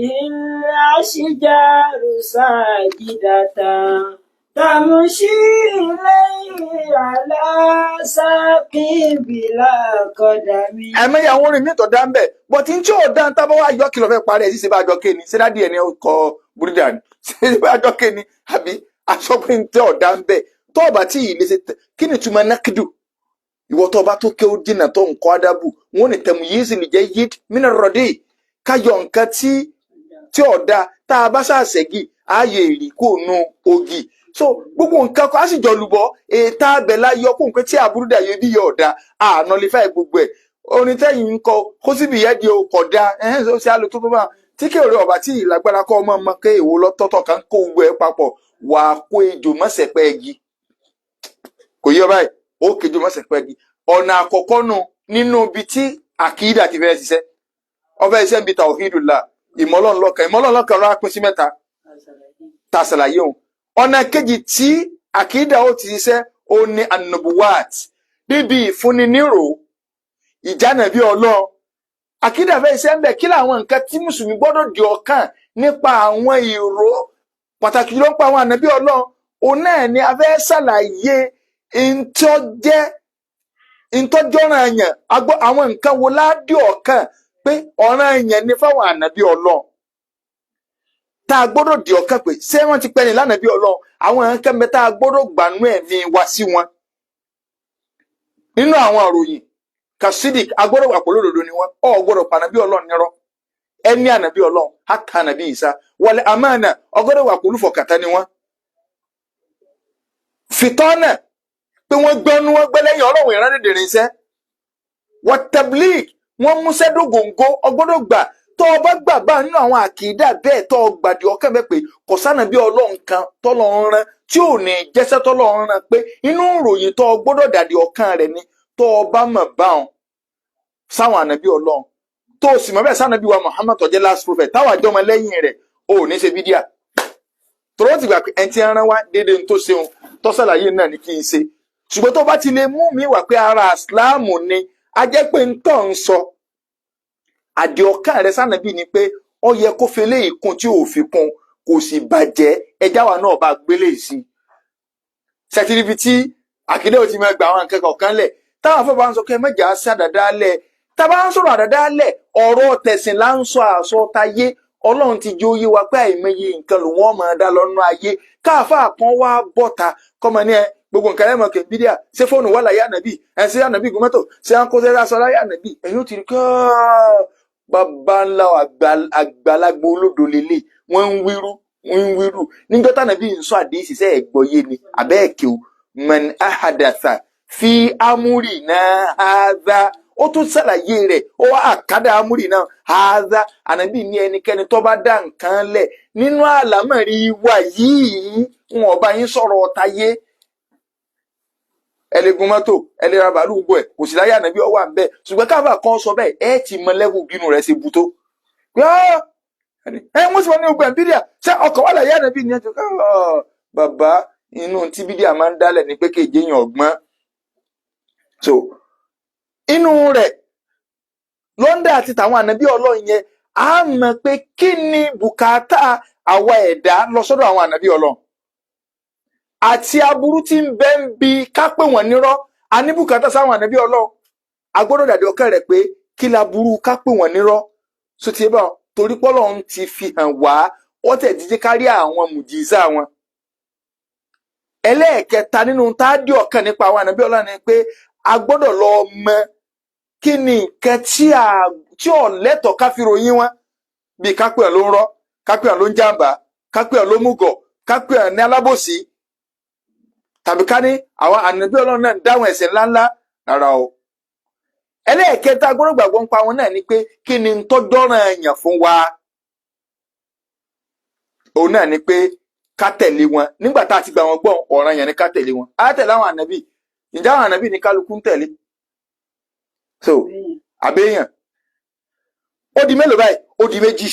aṣíjàrú sáàjìdàtà tàmùsí lẹ́yìn aláṣàkí bìlà kọ̀dàmí. Ẹ̀mẹ́yà àwọn orin mi tó dá ń bẹ̀, bọ̀tí tí ò dá ń tábọ̀ wá yọ kìlọ̀ fẹ́ parí ẹ̀ sí ṣe bá jọ kéni, ṣé dádì ẹ̀ ní kọ búrúdà ni, ṣé bá jọ kéni, àbí aṣọ pé ń tẹ́ ọ̀dá ń bẹ̀ tó ọ̀bà tí ì lè ṣe kí ni ìtumọ̀ nákìdù? Ìwọ tó bá tó ké ó dínà tó nǹkan adábù wọn ní tẹ̀mù yìí sì lè jẹ́ yid mínà rọ̀dí káyọ̀ nǹkan tí ọ̀dà tá a bá ṣàṣẹ́gì ààyè èrì kò nu ògì. So gbogbo nǹkan kan á sì jọ lùbọ́ ètà abẹ́lá yọ kó nǹkan tí àbúrúdà yọ bí yọ ọ̀dà ànọlífà gbogbo ẹ̀. Orin tẹ́yìn ń kọ kó síbi ìyẹn di ọkọ̀ da ẹ̀hẹ́n ó ṣe àlò tó tó bá tí kí èrè ọ̀bà tí ìlágbára kọ́ ọmọ ọmọ ké èwo lọ́tọ̀ọ̀tọ̀ kan kó gbogbo ẹ̀ papọ̀ wà á kó ejò mọ́sẹ̀pẹ́ igi kò yọ báyìí, ó kejì mọ́sẹ̀pẹ́ igi. Ọ̀nà àkọ́kọ́ nu nínú ibi tí àkìdá ti fẹ́ ṣiṣẹ́, ọfẹ́ iṣẹ́ ń bi tawhidullah, ìmọ̀lọ́nlọ́kan ìmọ̀lọ́nlọ́kan ló wá pín sí mẹ́ta tá a ṣàlàyé òun. Ọ̀nà kejì tí àkìdá ó ti ṣiṣẹ́ ó ní anubuwat, níbi ìfúnni nírò ìjánàbí Ọlọ́run. Àkìdá fẹ́ iṣẹ́ ń bẹ̀ kí làwọn nǹkan tí mùsùlùmí gbọ́dọ̀ di ọkàn nípa àwọn ìró pàtàkì ló ń pa àwọn ànábì Ọlọ́run. Òun náà ni a fẹ́ ṣàlàyé ntọ́jẹ́ ntọ́jọ́ràn àyàn agbọ́ àwọn nǹkan wo ládìí ọ̀kan pé ọ̀ràn àyàn ni fáwọn ànábì Ọlọ́run tá a gbọ́dọ̀ di ọ̀kan pé ṣé wọ́n ti pẹ́ ní lánàbí Ọlọ́run, àwọn nǹkan mẹ́ta a gbọ́dọ̀ gbanú ẹ̀mí wa sí wọn nínú àwọn àròyìn kasidik agbọ́dọ̀ wà pẹ̀lú òdodo ni wọ́n ọ̀ gbọ́dọ̀ pa ànábì Ọlọ́run nírọ́ ẹni ànábì Ọlọ́run hàtà ànábì Ìsá wọlé àmàna ọgbọ́dọ̀ wà pẹ̀lú fọkàtà ni wọ́n fìtọ́nà pé wọ́n gbọ́nú wọ́n gbẹ́lẹ́yìn Ọlọ́run ìran dèdè rinṣẹ́ wọ́n tablig wọ́n múṣẹ́ dógóńgó ọgbọ́dọ̀ gbà tó o bá gbà bá nínú àwọn àkìdá bẹ́ẹ̀ tó o gbàdí ọkàn bẹ́ẹ̀ pé kò sánà bí Ọlọ́run kan tọ́lọ́run rán tí ò ní jẹ́sẹ́ tọ́lọ́run rán pé inú ìròyìn tó o gbọ́dọ̀ dàdí ọkàn rẹ̀ ni tó o bá mọ̀ báwọn sáwọn ànábì Ọlọ́run tó o sì mọ̀ bẹ́ẹ̀ sànàbí wa Muhammad tó jẹ́ last prophet táwọn àjọmọ lẹ́yìn rẹ̀ o ò ní ṣe bídíà tọ́lọ́ ti gbà pé ẹni tí ń rán wá déédéé tó ṣeun tọ́sàlàyé náà ni kí n ṣe. Ṣùgbọ́n tó bá ti lè mú mi wá pé ara ìsìláàmù ni a jẹ́ pé ń tọ́ ń sọ àdìọ́kàn rẹ sànàbí ni pé ó yẹ kó fi eléyìí kún tí ò fi kún kò sì bàjẹ́ ẹjá wa náà bá gbélé sí i ṣètìlíbi tí àkídé ò ti máa gba àwọn nǹkan kọ̀ọ̀kan lẹ̀ táwọn afọ́ bá ń sọ pé mẹ́jà sí àdàdá lẹ̀ tá a bá ń sọ̀rọ̀ àdàdá lẹ̀ ọ̀rọ̀ tẹ̀sìn là ń sọ àsọ tayé Ọlọ́run ti jẹ́ oyé wa pé àìmọye nǹkan ló wọ́n máa dá lọ́nà ayé káàfà kan wá bọ́ta kọ́mọ ní ẹ gbogbo nǹkan lẹ́mọ̀ kẹ́ bídíà ṣé fóònù wà láyé ànábì ẹ̀ ṣé ànábì gun mọ́tò ṣé à ń kó sẹ́yà sọ láyé ànábì ẹ̀yìn ó ti rí kọ́ bàbá ńlá àgbàlagbà olódo lélẹ̀ wọ́n ń wíru wọ́n ń wíru níjọ́ tànàbí ń sọ àdéhìí sẹ́ ẹ̀gbọ́yé ni àbẹ́ ẹ̀kẹ́ o man ahadatha fi amúrì náà hadha Ó tún ṣàlàyé rẹ̀, ó wá àkádà amúrì náà haza. Ànábì ní ẹnikẹ́ni tó bá dá nǹkan lẹ̀ nínú àlámọ̀rí wa yìí, wọn ò bá yín sọ̀rọ̀ ọ̀tayé. Ẹ lè gun mọ́tò, ẹ lè ra bàálù, gbogbo ẹ̀ kò sí láyé ànábì, ọwọ́ à ń bẹ̀. Ṣùgbọ́n káfà kan sọ bẹ́ẹ̀, ẹ ti mọ lẹ́wù bínú rẹ̀ ṣe bu tó pé ẹ wọ́n sì wọ́n ní ogun ẹ̀ bídíà. Ṣé ọkọ̀ wà láyé ànábì ní ẹjọ́? Bàbá, inú tí bídíà máa ń dálẹ̀ ní pé kéje yàn ọgbọ́n. So inú rẹ̀ lọ́ndà àti tàwọn ànábì Ọlọ́run yẹn, á mọ̀ pé kí ni bùkátà àwa ẹ̀dá lọ sọ́dọ̀ àwọn ànábì Ọlọ́run àti aburú tí ń bẹ ń bi ká pè wọ́n nírọ́. A ní bùkátà sáwọn ànábì Ọlọ́run. A gbọ́dọ̀ dàdí ọkàn rẹ̀ pé kí laburú ká pè wọ́n nírọ́ so ti bá wọn, torí pọ́lọ́run ti fi hàn wá, wọ́n tẹ̀ jíjẹ́ kárí àwọn mùjísà wọn. Ẹlẹ́ẹ̀kẹta nínú tá a dí ọkàn nípa àwọn ànábì Ọlọ́run ni pé a gbọ́dọ̀ lọ mọ kí ni nǹkan tí ò lẹ́tọ̀ọ́ ká fi ròyìn wọn, bíi ká pè wọ́n ló ń rọ́, ká pè wọ́n ló ń jàǹbá, ká pè wọ́n ló múgọ̀, ká pè wọ́n ní alábòsí, tàbí ká ní àwọn ànábì Ọlọ́run náà ń dáhùn ẹ̀ṣẹ̀ ńláńlá. Rárá o. Ẹlẹ́ẹ̀kẹta gbọ́dọ̀ gbàgbọ́ ń pa wọn náà ni pé kí ni tó dọ́ràn èèyàn fún wa? Òun náà ni pé ká tẹ̀lé wọn. Nígbà tá a ti gbà wọn gbọ́, ọ̀ràn yẹn ni ká tẹ̀lé wọn. Á tẹ̀lé àwọn ànábì. Ǹjẹ́ àwọn ànábì ní kálukú ń tẹ̀lé? So àbẹ́yàn, ó di mélòó báyìí? Ó di méjì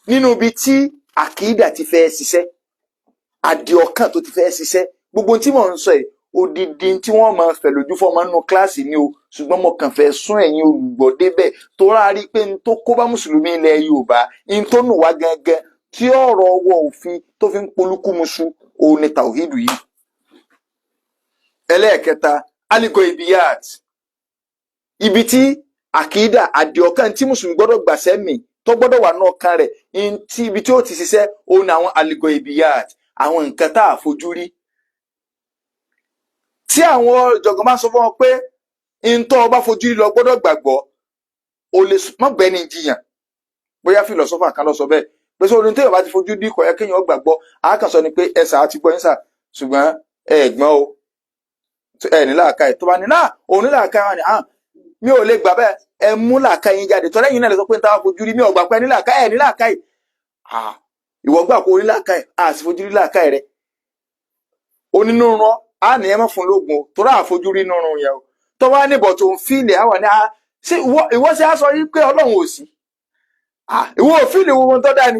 nínú ibi tí àkìdá ti fẹ́ ṣiṣẹ́, àdìọkàn tó ti fẹ́ ṣiṣẹ́. Gbogbo tí mò ń sọ yìí, odidi tí wọ́n máa fẹ̀ lójú fọ́mọ nínú kíláàsì ni o, ṣùgbọ́n mo kàn fẹ́ sún ẹ̀yin olùgbọ́ débẹ̀ tó rà rí pé n tó kó bá mùsùlùmí ilẹ̀ Yorùbá, n tó nù wá gangan tí ọ̀rọ̀ ọwọ́ òfin tó fi ń polúkúmuṣu, òun ni tàwíìdù yìí. Ẹlẹ́ẹ̀kẹta, aligo ibiyat, ibi tí àkìdá àdìọkàn tí mùsùlùmí gbọ́dọ̀ gbà sẹ́mì tó gbọ́dọ̀ wà náà kan rẹ̀, ibi tí ó ti ṣiṣẹ́, òun ni àwọn aligo ibiyat, àwọn nǹkan tá a fojú rí, tí àwọn ọ̀jọ̀gbọ́n bá sọ fún wọn pé ntọ́ ọba fojú rí lọ gbọ́dọ̀ gbàgbọ́, o lè má gbẹ́ni jiyàn. Bóyá philosopher kan lọ sọ bẹ́ẹ̀ pé sọ ohun téèyàn bá ti fojú rí kò yẹ kéèyàn gbàgbọ́. A kàn sọ ni pé ẹsà àti gbọ́ yín sà, ṣùgbọ́n ẹ gbọ́n o, ẹ ní làákàyè. Tó bá ní náà òun ní làákàyè wọn ni ah, mi ò lè gbà bẹ́ẹ̀. Ẹ mú làákàyè yín jáde tọ́lẹ́yìn náà lè sọ pé n táwa fojú rí, mi ò gbà pé ní làákàyè. Ẹ ní làákàyè. Ah, ìwọ gbà kó o ní làákàyè, a sì fojú rí làákàyè rẹ. Onínúrun á ní ẹ má fún lóògùn o, torí àfojú rí nírun yẹn o. Tó wá níbọ̀ tó ń feel àwọn ní ṣé ìwọ ṣe á sọ yí pé Ọlọ́run ò sí? Ìwọ ò feel wo tó dá ni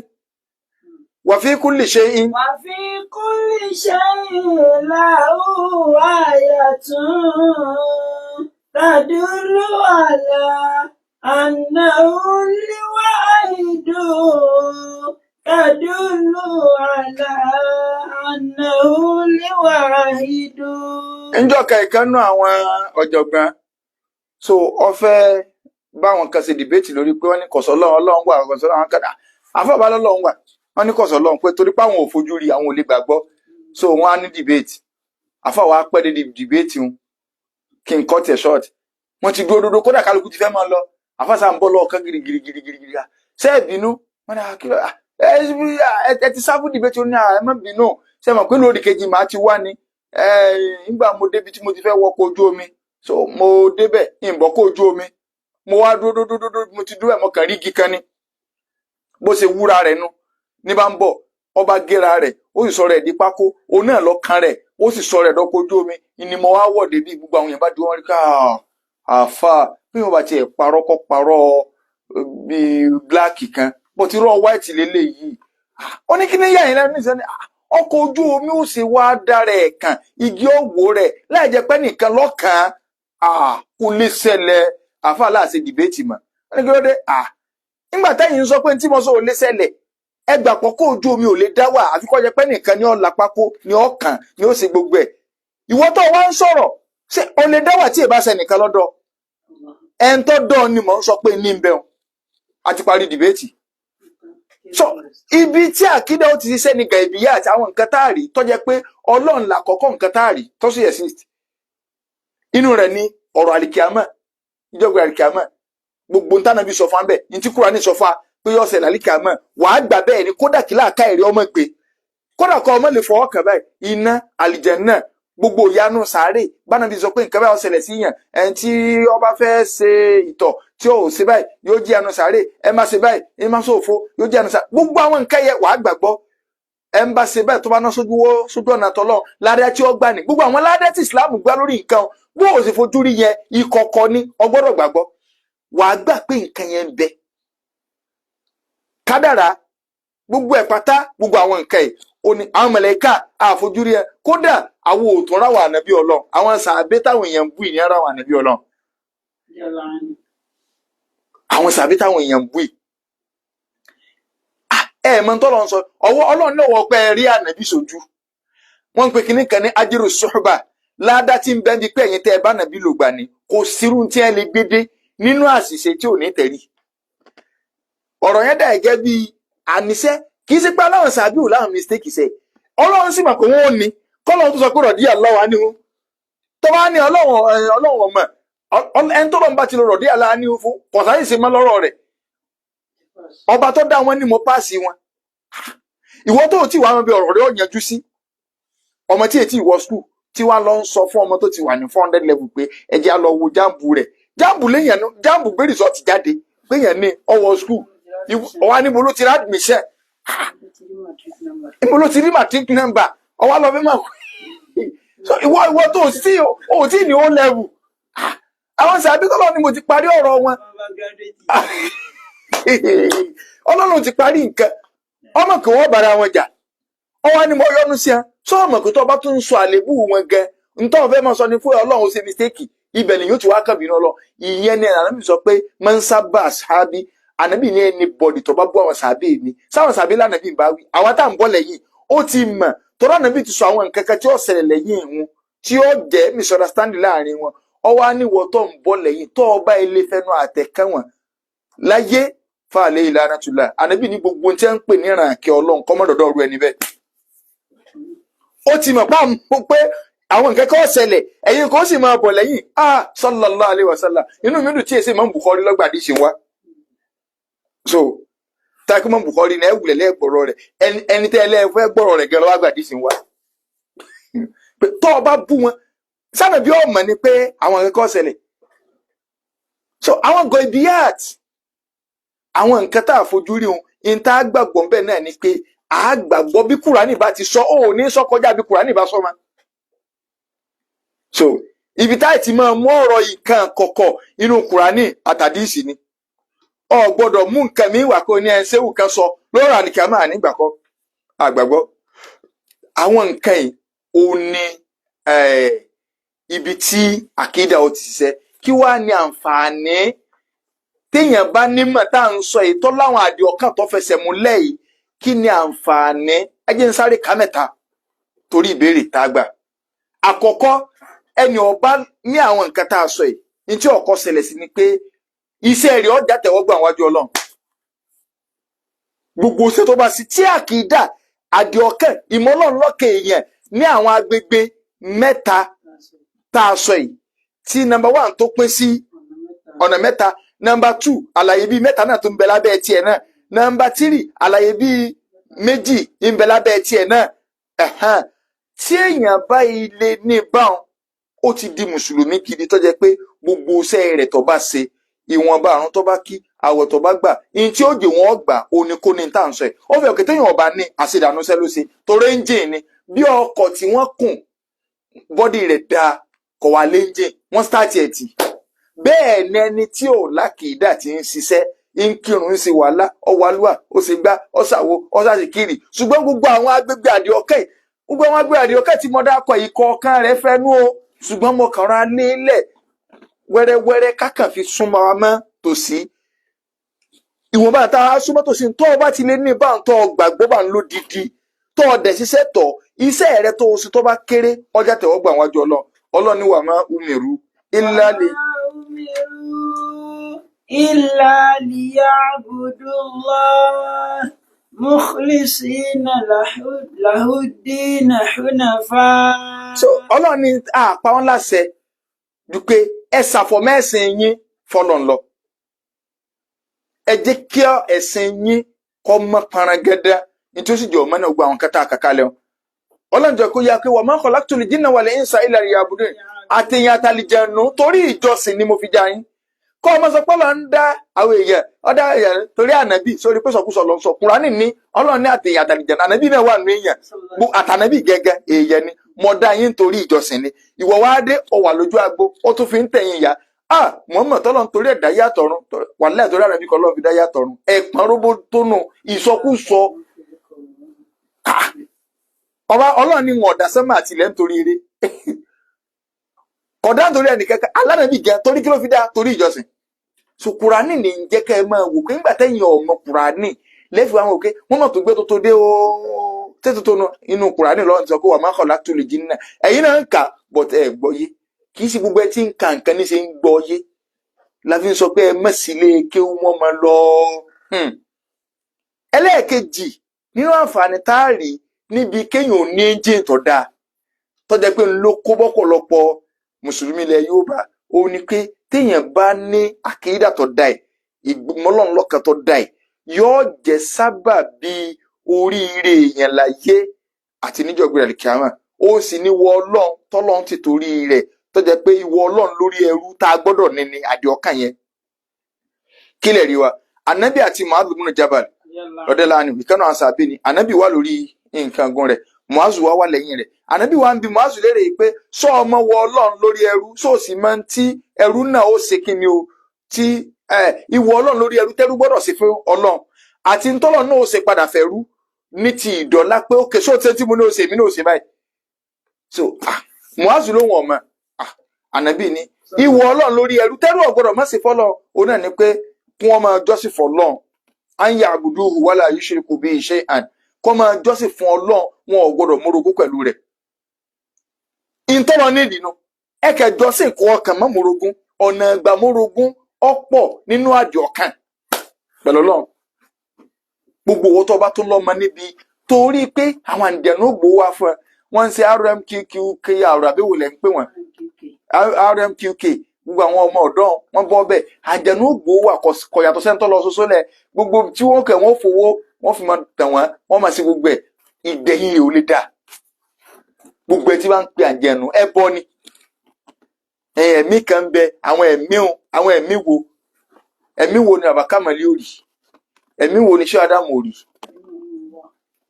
wa fi kulli shay'in. وفي كل شيء له آية تدل على أنه الواحد، تدل على أنه الواحد. Ńjọ́ kan, ìkànnú àwọn ọ̀jọ̀gbọ́n so ó fẹ́ báwọn kan ṣe debate lórí pé wọ́n ní kọ̀sọ́ Ọlọ́run, Ọlọ́run wà, kọ̀sọ́ Ọlọ́run kan àfọ̀bá lọ́lọ́run wà. Wọ́n ní kọ̀sọ́ Ọlọ́run pé torí pé àwọn ò fojú rí, àwọn ò lè gbàgbọ́. So wọ́n á ní debate. Àfọwọ́ á pẹ́ dé debate wọn. Kí n cut it short, wọ́n ti dúró dúró, kódà kálukú ti fẹ́ máa lọ. Àfàṣà ń bọ̀ lọ́ọ̀kan girigirigirigiri. Ṣé ẹ bínú? Wọ́n ní àkìlọ̀ ẹ ti sáfù debate. Ó ní ẹ má bínú, ṣe mọ̀ pé lórí kejì màá ti wá ni nígbà mo débi tí mo ti fẹ́ wọkọ̀ ojú omi. So mo débẹ̀, ìbọ̀kọ̀ ojú omi, mo wá dúró dúró dúró, mo ti dúró ẹ̀, mo kàn rí igi kan ni. Bó ṣe wúra rẹ̀ nu ní bá ń bọ̀, ọba géra rẹ̀, ó sì sọ rẹ̀ di pákó. Òun náà lọ kan rẹ̀, ó sì sọ rẹ̀ dọ́kọ̀ ojú omi ni mo wá wọ̀ débi. Gbogbo àwọn èèyàn bá dúró, wọn rí ká àáfà bí wọn bá tiẹ̀ parọ́ kọ́ parọ́ bíi black kan bó ti rọ́ white lélẹ́yìí. Ó ní kí ni yà yín lẹ́nu nísìnyí? Ọkọ̀ ojú omi ó sì wá dára ẹ̀ kàn igi ọ̀wọ́ rẹ̀ láì jẹ́ pé nìkan lọ́kàn kò lè ṣẹlẹ̀. Àáfà láàṣẹ debate mọ̀. Wọ́n ní kí ló dé? Nígbà tẹ́yìn ń sọ pé tí mo sọ ò lè ṣẹlẹ̀, ẹ gbà pọ̀ kó ojú omi ò lè dá wà, àfi kó jẹ́ pé nìkan ní ó la pákó, ní ó kàn, ní ó ṣe gbogbo ẹ̀. Ìwọ tó wá ń sọ̀rọ̀, ṣé o lè dá wà tí ì bá ṣe nìkan lọ́dọ̀ ẹn tó dọ̀ ni mò ń sọ pé ní ń bẹ̀rùn àti parí debate. So ibi tí àkídà ó ti ṣiṣẹ́ ní gàìbíyà àti àwọn nǹkan tá a rí tó jẹ́ pé Ọlọ́run là kọ́kọ́ nǹkan tá a rí tó sì exist. Inú rẹ̀ ni ọ̀rọ̀ àlìkíámà, ìjọba àlìkíámà. Gbogbo ntànàbí sọ fún abẹ ní tí Kúránì sọ fún wa pé yọ ọsẹ làlìkíámà, wàá gbà bẹ́ẹ̀ ni. Kódà kí láàká èrè ọmọ gbé, kódà kọ́ ọmọ lè fọwọ́ kàn báyìí, iná, àlìjẹ̀nnà. Gbogbo ìyanu sàárè, bánàbí sọ pé nǹkan báyìí ó ṣẹlẹ̀ sí yàn, ẹni tí ó bá fẹ́ ṣe ìtọ̀ tí ó ṣe báyìí yóò jí ìyanu sàárè, ẹ má ṣe báyìí, ẹ má ṣòfò, yóò jí ìyanu sàárè. Gbogbo àwọn nǹkan yẹn wàá gbàgbọ́. Ẹ ń bá ṣe báyìí, tó bá ná sójú wó sójú ọ̀nà tọ́lọ́, ládàá tí ó gbà ní gbogbo àwọn ládàá tí Islam gbá lórí nǹkan bó o sì fojú rí yẹn, ìkọ̀kọ̀ ni, o gbọ́dọ̀ gbàgbọ́. Wàá gbà pé nǹkan yẹn ń bẹ. Kádàrá, gbogbo ẹ̀ pátá, gbogbo àwọn nǹkan yìí ó ní àwọn mọ̀lẹ́kà àfojúrí ẹ. Kódà àwọn òtún ráwọ̀ ànábì Ọlọ́run, àwọn sàbẹ́ táwọn èèyàn ń bú ìní ráwọ̀ ànábì Ọlọ́run, àwọn sàbẹ́ táwọn èèyàn ń bú yìí. Ẹ mọ tọ́lọ́ ń sọ ọwọ́ Ọlọ́run náà wọ pé ẹ rí ànábì sójú. Wọ́n ń pe kinní kan ní ajiru suhba, ládá tí ń bẹ́ẹ̀ bí pé ẹ̀yin tẹ́ ẹ bá nàbí lò gbà ní kò sírú tí ẹ lè gbé dé nínú àṣìṣe tí ò ní tẹ̀rí. Ọ̀rọ̀ yẹn dà gẹ́gẹ́ bí àníṣe, kì í ṣe pé aláwọn sàbí ò láwọn mistake ṣe. Ọlọ́run sì mọ̀ pé wọ́n ò ní kọ́lọ́run tó sọ pé rọ̀dí Allahu anhu, tó bá ní Ọlọ́run, Ọlọ́run ọmọ ẹni tó lọ́n bá ti lọ rọ̀dí Allahu anhu fún kọ̀sáyì ṣe mọ́ lọ́rọ̀ rẹ̀. Ọba tó dá wọn ní mo páàsì wọn. Ìwọ tó ti wà wọn bí ọ̀rọ̀ rẹ̀ ò yanjú sí, ọmọ tí ètí ìwọ school tí wàá lọ ń sọ fún ọmọ tó ti wà ní 400 level pé ẹ jẹ́ á lọ wo JAMB rẹ̀. JAMB léyìn, JAMB gbé result jáde péyàn ní ọwọ́ school, ọwọ́ níbo ló ti rí admission, níbo ló ti rí matric number, ọwọ́ lọ fẹ́ máa so ìwọ tó sí o tí ní O level. Àwọn sàbí tọ́lọ́ ni mo ti parí ọ̀rọ̀ wọn. Ọlọ́run ti parí nǹkan, ọmọ kò wọ́n bára wọn jà, ọwọ́ ni mo yọnu sí ẹ. Sọ ọmọ kò tó ọba tún ń sọ àlébù wọn gan, ntọ́ fẹ́ máa sọ ní fún Ọlọ́run ó ṣe mistake, ibẹ̀ ni yóò ti wá kàn bínú ọlọ́. Ìyẹn ni Ànábì sọ pé man sabba ashabi. Ànábì ní anybody tó bá bú àwọn sàbí mi, sáwọn sàbí lànàbì ń bá wí, àwọn tá à ń bọ̀ lẹ́yìn. Ó ti mọ̀ tọ́lá Ànábì ti sọ àwọn nǹkan kan tí ó ṣẹlẹ̀ lẹ́yìn wọn tí ó jẹ́ misunderstanding láàrin wọn. Ọwọ́ á níwọ̀ tó ń bọ̀ lẹ́yìn, tó ọba ilé fẹ́nu àtẹ̀kẹ́ wọn láyé fàlẹ́ ìlànà tùlà. Ànábì ní gbogbo tí wọ́n ń pè ní ìrànkẹ́ Ọlọ́run kọ́mọ́dọ̀dọ̀ ọ̀rú ẹni bẹ́ẹ̀. Ó ti mọ̀ pé àwọn nǹkan kan ṣẹlẹ̀, ẹ̀yin kan sì máa bọ̀ lẹ́yìn. Ah, sallallahu alayhi wa sallam. Inú mi dùn tí èsì Imam Bukhari lọ́gbàdì ṣe wá. So táàkì Imam Bukhari ní ẹ wulẹ̀ lẹ́gbọ̀rọ̀ rẹ̀, ẹni tẹ́ ẹ lẹ́fẹ́ gbọ́rọ̀ rẹ̀ gẹ́gẹ́ lọ́wọ́ ṣe wá. Tó o bá bú wọn sábà bí ọmọ ni pé àwọn nǹkan kan ṣẹlẹ̀. So àwọn goibiyat, àwọn nǹkan tá a fojú rí wọn, ní tá a gbàgbọ́ bẹ́ẹ̀ náà ni pé a gbàgbọ́ bí Kùránì bá ti sọ, ó ní sọ kọjá bí Kùránì bá sọ ma. So ibi táyì ti máa mú ọ̀rọ̀ ìkan kọ̀kọ̀ inú Kùránì àtàdísì ni. Ọ gbọ́dọ̀ mú nǹkan mi wà kó ní ẹ ṣéwù kan sọ lórí àlìkàmá nígbàkọ́ àgbàgbọ́. Àwọn nǹkan yìí ó ní ibi tí àkídà ó ti ṣiṣẹ́. Kí wàá ní àǹfààní téèyàn bá nímọ̀ tá à ń sọ èyí tó láwọn àdì ọkàn tó fẹsẹ̀ múlẹ̀ yìí? Kí ni àǹfààní? Ẹ jẹ́ n sáré ká mẹ́ta torí ìbéèrè tá a gbà. Àkọ́kọ́, ẹni ọba ní àwọn nǹkan tá a sọ yìí ní tí ọkọ ṣẹlẹ̀ sí ni pé iṣẹ́ rẹ̀ ọjà tẹ̀wọ́gbà wájú Ọlọ́run. Gbogbo iṣẹ́ tó bá sí tí àkìdá àdì ọkàn ìmọ̀ Ọlọ́run lọ́kàn èèyàn ní àwọn agbègbè mẹ́ta tá a sọ yìí, tí number one tó pín sí ọ̀nà mẹ́ta, number two àlàyé bíi mẹ́ta náà tó ń bẹ lábẹ́ tiẹ̀ náà, number three àlàyé bíi méjì ń bẹ lábẹ́ tiẹ̀ náà. Ẹ̀hán, tí èèyàn bá ilé ní báwọn, ó ti di mùsùlùmí gidi tó jẹ́ pé gbogbo iṣẹ́ rẹ̀ tó bá ṣe, ìwọ̀nba àrùn tó bá kí, àwẹ̀ tó bá gbà, ìyìn tí ó jẹ́ wọ́n gbà, ó ní kó ní tá à ń sọ ẹ̀. Ó fẹ́ òkè téèyàn ọba ní àṣedànúṣẹ́ ló ṣe, torí engine ni. Bí ọkọ̀ tí wọ́n kùn, body rẹ̀ dáa, kò wá lé engine, wọ́n start ẹ̀ tì. Bẹ́ẹ̀ ni ẹni tí ò lákìídà ti ń ṣiṣẹ́, ń kírun, ń ṣe wàhálà, ọwàlúwà, ó ṣe gbá, ó ṣàwo, ó ṣàṣìkiri, ṣùgbọ́n gbogbo àwọn agbègbè àdìọ́kẹ́, gbogbo àwọn agbègbè àdìọ́kẹ́ tí mo dákọ̀ yìí kọ̀ọ̀kan rẹ̀ fẹ́nu o, ṣùgbọ́n mo kàn ra nílẹ̀ wẹ́rẹ́wẹ́rẹ́ kákàn fi súnmọ́ wa mọ́ tòsí. Ìwọ̀nba tá a súnmọ́ tòsí, tó o bá ti lè ní bá ń tọ́ ọ gbàgbọ́ bá ń lò dídí, tó o dẹ̀ ṣiṣẹ́ tọ̀ iṣẹ́ rẹ tó o ṣe, tó bá kéré, ọjà tẹ̀wọ́ gbà wájú Ọlọ́run. Ọlọ́run ní wa ma umiru illa li أمروا إلا ليعبدوا الله مخلصين له الدين حنفاء. So Ọlọ́run ní àpá wọn láṣẹ ju pé ẹ ṣàfọ̀mọ́ ẹ̀sìn yín fọlọ́n lọ. Ẹ jẹ́ kí ẹ̀sìn yín kó mọ́ parangẹ́dá, nítorí sì jẹ́ ọmọ náà gbọ́ àwọn kẹta àkàkálẹ̀ wọn. Ọlọ́run jẹ́ kó yá pé wa ma khalaqtul jinna wal insa illa liya'budun, àtẹ̀yìn àtàlìjẹ̀nù torí ìjọsìn ni mo fi já yín. Kọ́ ọmọ sọ pé Ọlọ́run dá àwọn èèyàn, ọ̀dá èèyàn torí ànábì, sórí pé sọkúsọ lọ sọ. Kùránì ní Ọlọ́run ní àtẹ̀yìn àtàlìjẹ̀nù, ànábì náà wà nínú èèyàn, àtànábì gẹ́gẹ́ èèyàn ni, mo dá yín torí ìjọsìn ni. Ìwọ wá dé, ó wà lójú agbo, ó tún fi ń tẹ̀yìn ìyá. Ah, Muhammad tọ́lọ́ ń torí ẹ̀dá yàtọ̀ ọ̀run, wàláhì torí ànábì kọ́ lọ́ọ́ fi dá yàtọ̀ ọ̀run. Ẹ̀pọ̀n róbó tónú ìsọkúsọ. Ọba Ọlọ́run ni wọn ọ̀dà sẹ́mà àti ilẹ̀ nítorí eré, kọ̀dá nítorí ẹnìkankan, alánàbì gan torí kí ló fi dá? Torí ìjọsìn. So Kùránì ní ń jẹ́ ká ẹ máa wò pé nígbà tẹ́yìn ọmọ Kùránì lẹ́fì àwọn òkè wọ́n mọ̀ tó gbé tó dé ooo tètè tó nu inú Kùránì lọ́wọ́ ti sọ pé wà má kọ̀ látò lè jinná. Ẹ̀yin náà ń kà, but ẹ gbọ́ yé. Kì í ṣe gbogbo ẹ tí ń ka nǹkan ní ṣe ń gbọ́ yé, la fi ń sọ pé ẹ mọ̀ sílé kéwú wọn máa lọ. Ẹlẹ́ẹ̀kejì nínú àǹfààní tá a rí níbi kéèyàn ò ní ẹ́ńjìn tó dáa, tó jẹ́ pé ń ló kó bọ́pọ̀lọpọ̀ mùsùlùmí ilẹ̀ Yorùbá, ó ní pé téèyàn bá ní àkídà tó dáa ẹ̀, ìgbìmọ̀ lọ́kàn tó dáa ẹ̀, yóò jẹ́ sábà bí oríire èèyàn láyé àti níjọ́ gbéra kíámà. Ó sì ní wọ Ọlọ́run tọ́lọ́run ti torí rẹ̀, tó jẹ́ pé ìwọ Ọlọ́run lórí ẹrú tá a gbọ́dọ̀ ní ní àdìọ́kàn yẹn. Kílẹ̀ rí wa, Anabi àti Mu'adh ibn Jabal rọdẹ́lá ni ìkànnì àwọn sàbí ni. Anabi wà lórí nǹkan gun rẹ̀, Mu'adh wà wà lẹ́yìn rẹ̀. Anabi wa ń bi Mu'adh léèrè pé sọ ọmọ wọ Ọlọ́run lórí ẹrú, sọ sì máa ń tí ẹrú náà ó ṣe kí ni o tí ìwọ Ọlọ́run lórí ẹrú tẹ́rú gbọ́dọ̀ ṣe fún Ọlọ́run, àti ntọ́lọ́ náà ó ṣe padà fẹ́rú ní ti ìdọ́lá pé ó kè sóò tí mo ní ó ṣe èmi náà ó ṣe báyìí. So Mu'adh ló wọ̀n mọ́. Anabi ni ìwọ Ọlọ́run lórí ẹrú tẹ́rú ò gbọ́dọ̀ má ṣe fọ́lọ́ òun náà ni pé kí wọ́n máa jọ́sìn fọ́lọ́run, an ya'buduhu wala yushriku bihi shay'an, kọ́ máa jọ́sìn fún Ọlọ́run, wọn ò gbọ́dọ̀ mórogún pẹ̀lú rẹ̀. Ìtọ́lọ nídìí nu ẹ kẹ́ jọ́sìn kọ́ ọkàn mọ́ mórogún. Ọ̀nà ìgbà mórogún ọ̀pọ̀ nínú àjọ kan pẹ̀lú Ọlọ́run. Gbogbo owó tó bá tún lọ́mọ níbi torí pé àwọn àǹjẹ̀nú gbowó wá fún ẹ, wọ́n ń ṣe RMQQK àbí wò lẹ́ ń pè wọ́n, RMQK, gbogbo àwọn ọmọ ọ̀dọ́ wọn bọ́ bẹ́ẹ̀, àjẹnú gbowó wà kò yàtọ̀ sẹ́ńtọ́ lọ ṣoṣo lẹ̀. Gbogbo tí wọ́n kẹ̀ wọ́n fowó wọ́n fi máa tẹ̀ wọ́n, wọ́n máa ṣe gbogbo ẹ̀, ìgbẹ̀yìn rẹ̀ ò lè dà. Gbogbo ẹ̀ tí wọ́n ń pe àjẹnú ẹ bọ́ ni ẹ̀mí kan ń bẹ, àwọn ẹ̀mí o, àwọn ẹ̀mí wo, ẹ̀mí wo ni bàbá Kàmọ́lé ò rí? Ẹ̀mí wo ni ṣé Ádámù ò rí?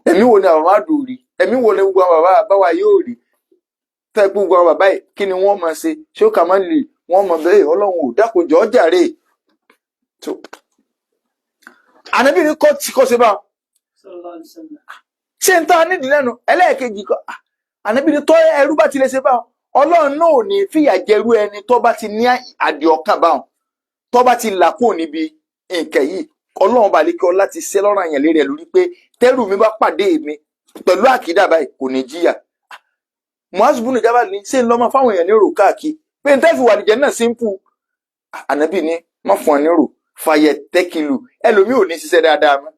Ẹ̀mí wo ni àwọn àdùn ò rí? Ẹ̀mí wo ni gbogbo àwọn bàbá báwa yóò rí? Tẹ́ gbogbo àwọn bàbá yìí, kí ni wọ́n máa ṣe? Ṣé ó Kàmọ́lé wọ́n mọ̀ bẹ́ẹ̀? Ọlọ́run ò dákunjọ́ jàre. Ànábì ní kọ́ tí kò ṣe bá ṣé ń tá nídìí lẹ́nu. Ẹlẹ́ẹ̀kejì kọ́, Ànábì ní tọ́ ẹrú bá ti lè ṣe bá, Ọlọ́run náà ò ní fìyà jẹrú ẹni tó bá ti ní àdìọ́kàn báwọn, tó bá ti là kúrò níbi nǹkan yìí. Ọlọ́run bá lè kí ọ láti ṣe lọ́rọ̀ àyàn lérí ẹ̀ lórí pé tẹ́rù mi bá pàdé mi pẹ̀lú àkídà báyìí, kò ní jìyà. Mu'adh ibn Jabal ní ṣé ń lọ́mọ fáwọn èèyàn ní rò káàkiri pé n tẹ́fì wà nìjẹ́ náà simple. Ànábì ní má fún ọ ní rò fàyẹ̀ tẹ́kìlù, ẹlòmíì ò ní ṣiṣẹ́ dáadáa mọ́,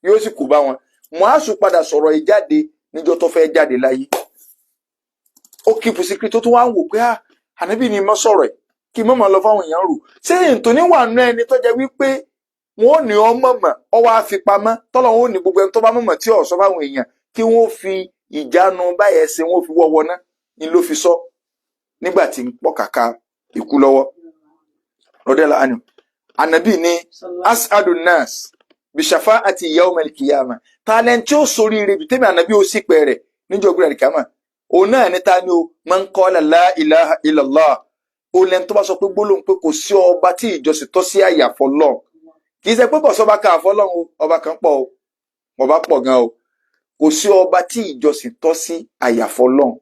yóò sì kú bá wọn. Mu'adh padà sọ̀rọ̀ yìí jáde níjọ́ tó fẹ́ jáde láyé. Ó keep secret, tó tún wá ń wò pé Ànábì ní mọ́ sọ̀rọ̀ ẹ̀ kí mọ́ máa lọ fáwọn èèyàn rò. Ṣé ìtòní wà nú ẹni tó jẹ́ wípé wọn ò ní ọmọ mọ̀ ọ wá fi pamọ́, tọ́lọ́ wọn ò ní gbogbo ẹni tó bá mọ̀mọ̀ tí ò sọ fáwọn èèyàn kí wọ́n fi ìjánu báyẹn ṣe, wọ́n fi wọ́wọ́ ná ni ló fi sọ nígbà tí ń pọ̀ kàkà ikú lọ́wọ́ rọ́dẹ́là ánú. Ànábì ní as'adu nas bishafa àti yawmal qiyamah, talent tí ó sórí ire jù tẹ́mi ànábì ó sì pẹ́ rẹ̀ níjọ́ gbéra kìámà, òun náà ní ta ni o, man qala la ilaha illallah, òun lẹ́nu tó bá sọ pé gbólóhùn pé kò sí ọba tí ìjọsìn tọ́ sí àyàfọ́ lọ́n. Kì í ṣe pé kò sọ́ba kan àfọlọ́run o, ọba kan pọ̀ o, ọba pọ̀ gan o. Kò sí ọba tí ìjọsìn tọ́ sí àyàfọ́ lọ́n,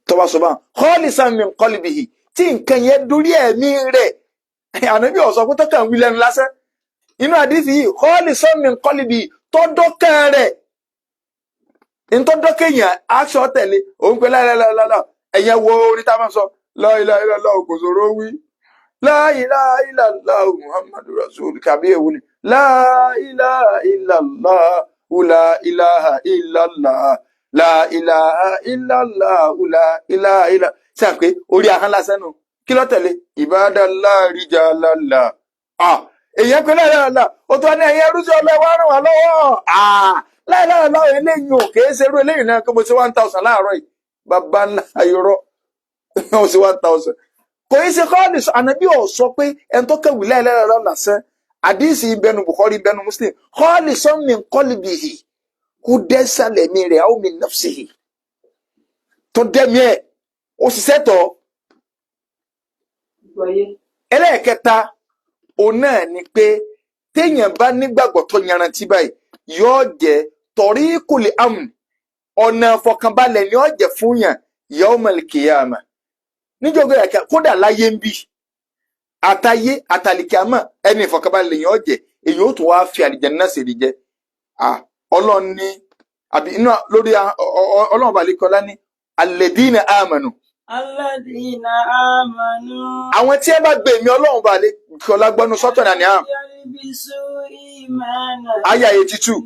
tó bá sọ bá khalisan min qalbihi, tí nǹkan yẹn dórí ẹ̀mí rẹ̀. Ànábì ó sọ pé tọ́kàn wí lẹ́nu lásán. Inú àdìsí yìí, khalisan min qalbihi, tọ́dọ́kàn rẹ̀, ntọ́dọ́kàn yẹn aṣọ tẹ̀lé òun pé láìláìláìlá. Ẹ̀yẹn wo orí tá a máa sọ la ilaha illallah, kò sòrò wí, la ilaha illallah muhammadu rasul kàbí ewu ni la ilaha illallah, la ilaha illallah, la ilaha illallah, la ilaha illallah. Ṣe à pé orí ahọ́n lásán nù? Kí ló tẹ̀lé? Ibadallah rijalallah. Ah, èèyàn pé láìláìlá, ó tún wá ní ẹ̀yẹ rúṣì ọlọ́wọ́ ràn wá lọ́wọ́. Ah, Láìláìláwọ̀ eléyìí ò kèé ṣerú eléyìí náà kí mo ṣe 1000 láàárọ̀ yìí, bàbá ńlá ayọ̀rọ̀ mo ṣe 1000. Kò í ṣe kọ́ọ̀lì. Ànábì ò sọ pé ẹni tó kẹwì láìláìláwọ̀ lásán. Àdìsí ìbẹnu Bukhari, ìbẹnu Muslim, kọ́ọ̀lì sọ́mi kọ́lìbìhì kó dẹ́sàlẹ̀ mi rẹ̀ aw min nafsihi tó dẹ́mi ẹ̀ ó ṣiṣẹ́ tọ̀. Gbọ́yé. Ẹlẹ́ẹ̀kẹta òun náà ni pé téèyàn bá nígbàgbọ́ tó yanrantí báyìí, yóò jẹ́ tariqul amn, ọ̀nà ìfọ̀kànbalẹ̀ ni yóò jẹ́ fún yàn yawmal qiyamah, níjọba ẹ̀ka, kódà láyé ń bì, àtayé àtàlìkíámà, ẹni ìfọ̀kànbalẹ̀ yóò jẹ́. Èyí ó tún wá fi àlìjánnà ṣèrè jẹ́. Ọlọ́run ní àbí inú lórí Ọlọ́run balẹ̀kọ́lá ní alladina amanu. Alladhina amanu. Àwọn tí ẹ bá gbé mi Ọlọ́run balẹ̀kọ́lá gbọ́nu sọ́tọ̀ náà ní àmì Yalbisu imanahum. Àyà 82,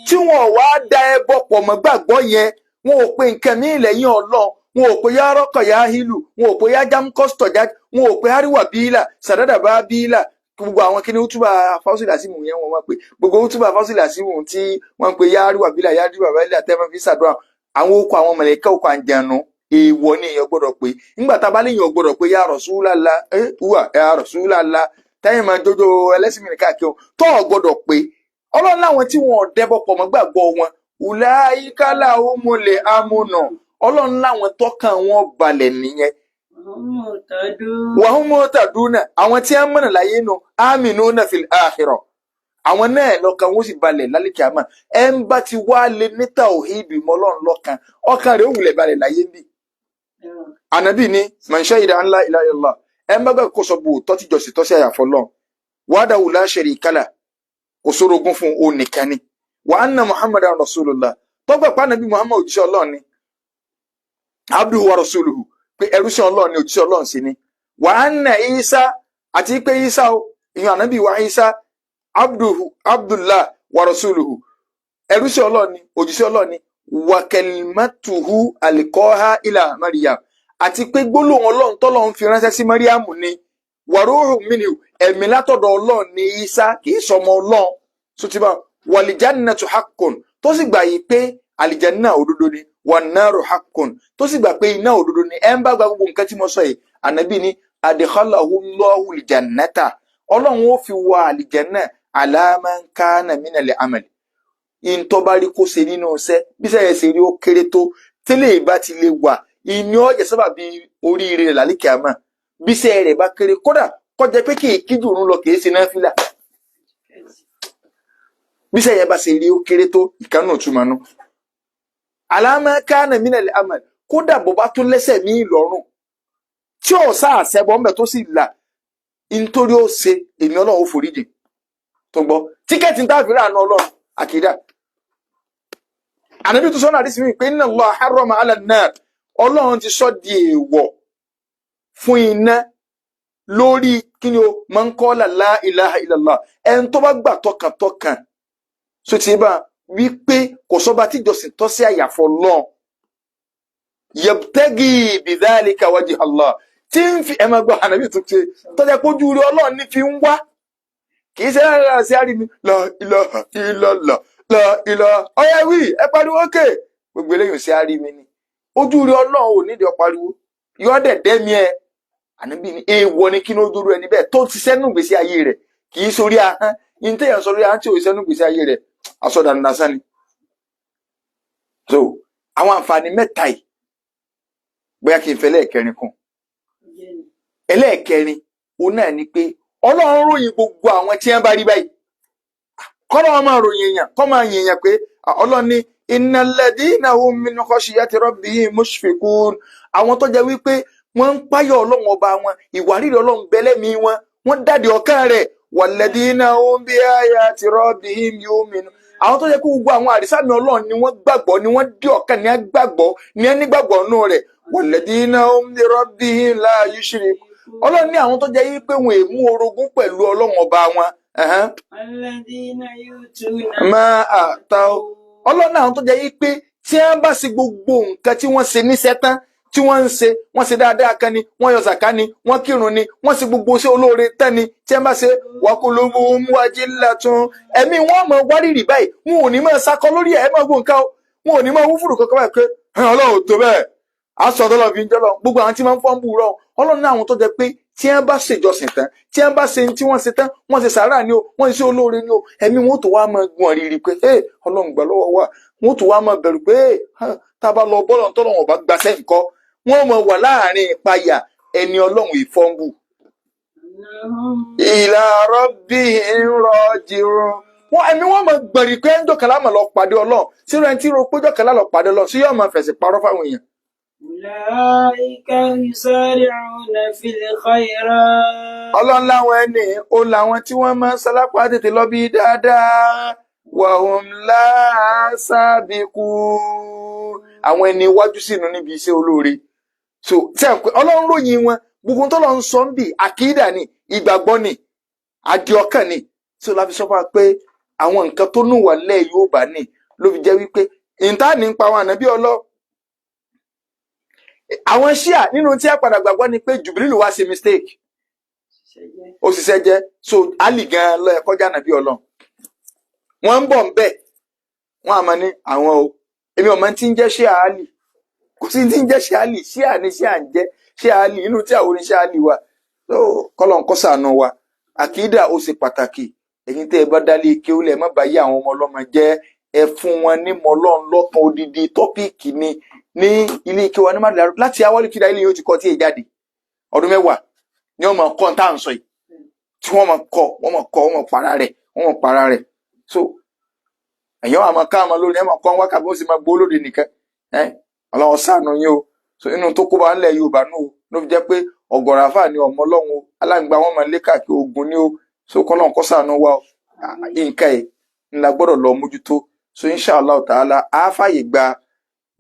tí wọn ò wá da ẹbọ pọ̀ mọ́ gbàgbọ́ yẹn, wọn ò pe nǹkan míì lẹ́yìn Ọlọ́run, wọn ò pe yá rọ́kọ̀ yá hílù, wọn ò pe yá jámkọ́sítọ̀ já, wọn ò pe áríwà bíílà sàdádà bá bíílà, gbogbo àwọn kíní útúbà fásilà símù yẹn, wọn máa pe gbogbo útúbà fásilà símù tí wọn ń pe yá áríwà bíílà, yá áríwà bíílà, tẹ́ máa fi ṣàdúrà, àwọn okò, àwọn mọ̀lẹ́kẹ́, okò àǹjànú, èèwọ̀ ni. Èèyàn gbọ́dọ̀ pé nígbà tá a bá léèyàn gbọ́dọ̀ pé yá Rasulullah, ẹ wà yá Rasulullah, tẹ́yìn máa jójó ẹlẹ́sìn mìíràn káàkiri tó ò gbọ́dọ̀ pé. Ọlọ́run láwọn tí wọn ò dẹ́bọ̀ pọ̀ mọ́ gbàgbọ́ wọn, ulaika lahumul amunu, Ọlọ́run láwọn tọ́kàn wọn balẹ̀ nìyẹn. Hum muhtadun. Wa hum muhtaduna, àwọn tí wọ́n mọ̀nà láyé nu, aminuna fil akhirah, àwọn náà lọ́kàn wọn sì balẹ̀ lálẹ́ kìámà. Ẹ̀ ń bá ti wá lé ní tàwhídù ìmọ̀ Ọlọ́run lọ́kàn, ọkàn rẹ̀ ó wulẹ̀ balẹ̀ láyé ń bì. Ànábì ní man shahida an la ilaha illallah, ẹ̀ ń bá gbà kó sọ bò tọ́tí jọ̀sìn tọ́sí àyàfọ́ lọ́n, wahdahu la sharika lah, kò sórogún fún òun nìkan ni, wa anna Muhammadan rasulullah, tọ́gbà pa Ànábì Muhammad òjíṣẹ́ Ọlọ́run ni, abduhu wa rasuluhu, pé ẹrúsìn Ọlọ́run ni, òjíṣẹ́ Ọlọ́run sí ni, wa anna Isa, àti pé Isa o, ìyẹn Ànábì wa Isa, abduhu, abdullah wa rasuluhu, ẹrúsìn Ọlọ́run ni, òjíṣẹ́ Ọlọ́run ni, wa kalimatuhu alqaha ila Maryam, àti pé gbólóhùn Ọlọ́run tọ́lọ́run fi ránṣẹ́ sí Mariam ni, wa ruhu minhu, ẹ̀mí látọ̀dọ̀ Ọlọ́run ni Isa, kì í sọmọ Ọlọ́run sotiba, walijannatu haqqun, tó sì gbà yìí pé àlìjánnà òdodo ni, wannaru haqqun, tó sì gbà pé iná òdodo ni. Ẹ ń bá gba gbogbo nǹkan tí mo sọ yìí, Ànábì ní adkhalahu Allahu aljannata, Ọlọ́run ó fi wọ àlìjánnà, ala man kana minal amal, ìntọ́bárí kó ṣe nínú iṣẹ́, bí sẹ́yẹ ṣe rí ó kéré tó, tẹ́lẹ̀ ìbá ti lè wà, ìní ọ̀jẹ̀ sábà bí oríire rẹ̀ lálẹ́ kìámà. Bí sẹ́yẹ rẹ̀ bá kéré, kódà kọjá pé kì í kíjù òun lọ, kì í ṣe náfìlà, bí sẹ́yẹ bá ṣe rí ó kéré tó, ìkànnì òtúmọ̀ nù. Ala ma kana minal amal, kódà bó bá tún lẹ́sẹ̀ míì lọ́rùn tí ò sáà ṣẹbọ ńbẹ tó sì là nítorí ó ṣe, èmi Ọlọ́run ó foríjì. Tó gbọ́ ticket ń tàbí rà ní Ọlọ́run àkìdá. Ànábì tó sọ́nà àdísì mi pé inna Allah harrama ala an-nar, Ọlọ́run ti sọ di èèwọ̀ fún iná lórí kíni o, man qala la ilaha illallah, ẹni tó bá gbà tọkàntọkàn so ti bá wípé kò sọ́ba tíjọsìn tọ́ sí àyàfọ́ lọ́n, yabtagi bidhalika wajha Allah, tí ń fi ẹ máa gbọ́ Ànábì tó ṣe tọ́jà pójú rí Ọlọ́run ní fi ń wá, kì í ṣe lára sí àrí mi la ilaha illallah la ilaha ọyá wí ẹ pariwo ókè, gbogbo eléyìí sí àrí mi ni. Ojú rí Ọlọ́run ò nídìí ọpariwo yọ dẹ̀dẹ́ mi ẹ. Ànábì ní èèwọ̀ ni kí ní ojú rí ẹni bẹ́ẹ̀ tó ti sẹ́nu gbèsè ayé rẹ̀, kì í sórí ahọ́n ní téèyàn sọ lórí ahọ́n tí ò sẹ́nu gbèsè ayé rẹ̀, asọ̀dànù lásán ni. So àwọn àǹfààní mẹ́ta yìí, bóyá kí n fẹ́ lẹ́ẹ̀kẹrin kún. Ẹlẹ́ẹ̀kẹrin òun náà ni pé Ọlọ́run ròyìn gbogbo àwọn tí wọ́n bá rí báyìí, kọ́lọ́ máa ròyìn èèyàn, kọ́ máa yìn èèyàn pé Ọlọ́run ní innal ladina hum min khashiyati rabbihim mushfiqun, àwọn tó jẹ́ wípé wọ́n ń páyọ̀ Ọlọ́run ọba wọn, ìwárìrì Ọlọ́run bẹ́lẹ́mí wọn, wọ́n dàdí ọkàn rẹ̀, walladina hum bi ayati rabbihim yu'minun, àwọn tó jẹ́ pé gbogbo àwọn àrísàmì Ọlọ́run ni wọ́n gbàgbọ́, ni wọ́n dí ọkàn, ni wọ́n gbàgbọ́, ni wọ́n nígbàgbọ́ nù rẹ̀, walladina hum bi rabbihim la yushrikun, Ọlọ́run ní àwọn tó jẹ́ wípé wọn èmú orogún pẹ̀lú Ọlọ́run ọba wọn. Alladhina yutuna. Máa àtà Ọlọ́run àwọn tó jẹ́ wípé tí wọ́n bá ṣe gbogbo nǹkan tí wọ́n ṣe níṣẹ́ tán, tí wọ́n ń ṣe, wọ́n ṣe dáadáa kan ni, wọ́n yọ zàká ni, wọ́n kírun ni, wọ́n ṣe gbogbo iṣẹ́ olóore tán ni. Tí wọ́n bá ṣe waqulubuhum wajillatun, ẹ̀mí wọn mọ̀ wárìrì báyìí, wọn ò ní máa sakọ lórí ẹ̀, ẹ̀ máa gbọ́ nǹkan o, wọn ò ní máa wúfùrù kankan báyìí pé Ọlọ́run tó bẹ́ẹ̀ aṣọ tọ́lọ̀ fi ń jọ́ lọ. Gbogbo àwọn tí máa ń fọ́n bù rọ Ọlọ́run ní àwọn tó jẹ pé tí wọ́n bá ṣèjọsìn tán, tí wọ́n bá ṣe tí wọ́n ṣe tán, wọ́n ṣe sàárà ni o, wọ́n ṣe olóore ni o, ẹ̀mí wọn ó tó wá máa gbọ̀n rírì pé Ọlọ́run gbà lọ́wọ́ wa. Wọn ó tó wá máa bẹ̀rù pé tá a bá lọ bọ́lọ̀ tọ́lọ́run ọba gbaṣẹ́ nǹkan, wọ́n máa wà láàrin ìpayà ẹni Ọlọ́run ìfọ́nbù. Ila rabbihim raji'un. Wọn ẹ̀mí wọn máa gbẹ̀rì pé ẹ̀ńjọ́ kan láàmú lọ pàdé Ọlọ́run, sírò ẹni tí ro péjọ́ kan lálọ́ pàdé Ọlọ́run sí yóò máa fẹ̀sìn parọ́ fáwọn èèyàn. Ulaika yusari'una fil khairat. Ọlọ́run láwọn ẹni ó làwọn tí wọ́n máa ń salápá tètè lọ bí dáadáa, wahum laha sabiqun, àwọn ẹni iwájú sínú níbi iṣẹ́ olóore. So tí a pé Ọlọ́run ròyìn wọn, gbogbo tó lọ ń sọ ń bì àkídà ni, ìgbàgbọ́ ni, àdìọ́kàn ni. Tí o láfi sọ fún wa pé àwọn nǹkan tó nù wà lẹ́ yóò bá ní ló fi jẹ́ wípé ìta ní ń pa àwọn ànábì ọlọ́ àwọn ṣíà nínú tí a padà gbàgbọ́ ni pé Jùbìrìlù wá ṣe mistake, ó ṣiṣẹ́ jẹ́. So Ali gan ló yẹ kó jẹ́ ànábì Ọlọ́run. Wọ́n ń bọ̀ ń bẹ̀, wọ́n àmọ́ ní àwọn o, èmi ọmọ tí ń jẹ́ ṣíà Ali, kò sí tí ń jẹ́ ṣíà Ali, ṣíà ni ṣíà ń jẹ́ ṣíà Ali inú tí àwọn oníṣẹ́ Ali wà. So kọ́lọ̀ ń kọ́ sànù wa, àkídà ó ṣe pàtàkì. Ẹ̀yin tẹ́ ẹ bá dálé ike ó lẹ̀ má bàa yé àwọn ọmọ ọlọ́mọ jẹ́, ẹ fún wọn ní mọ́lọ́n lọ́kàn. Odidi tọ́píìkì ni ní ilé ike wa ní madara láti awọ́lé kíra ilé yóò ti kọ́ tí ì jáde ọdún 10 ni wọ́n máa kọ́ ní tá à ń sọ yìí, tí wọ́n máa kọ́, wọ́n máa kọ́, wọ́n máa para rẹ̀, wọ́n máa para rẹ̀. So ẹ̀yọ́ àmọ́ ká àmọ́ lórí ẹ̀ máa kọ́ wákàtí ó sì máa gbó lóde nìkan ẹ̀ Ọlọ́run ṣàánú yín o. So inú tó kó bá ńlẹ̀ Yorùbá nù o ló fi jẹ́ pé ọ̀gọ̀rọ̀ àfáà ni ọmọ Ọlọ́run o, aláǹgbá wọn máa lé káàkiri ogun ní o. So kọ́lọ́n kó ṣàánú wa o, nǹkan ẹ̀ ńlá gbọ́dọ̀ lọ mójútó. So inshallah ta'ala á fàyè gba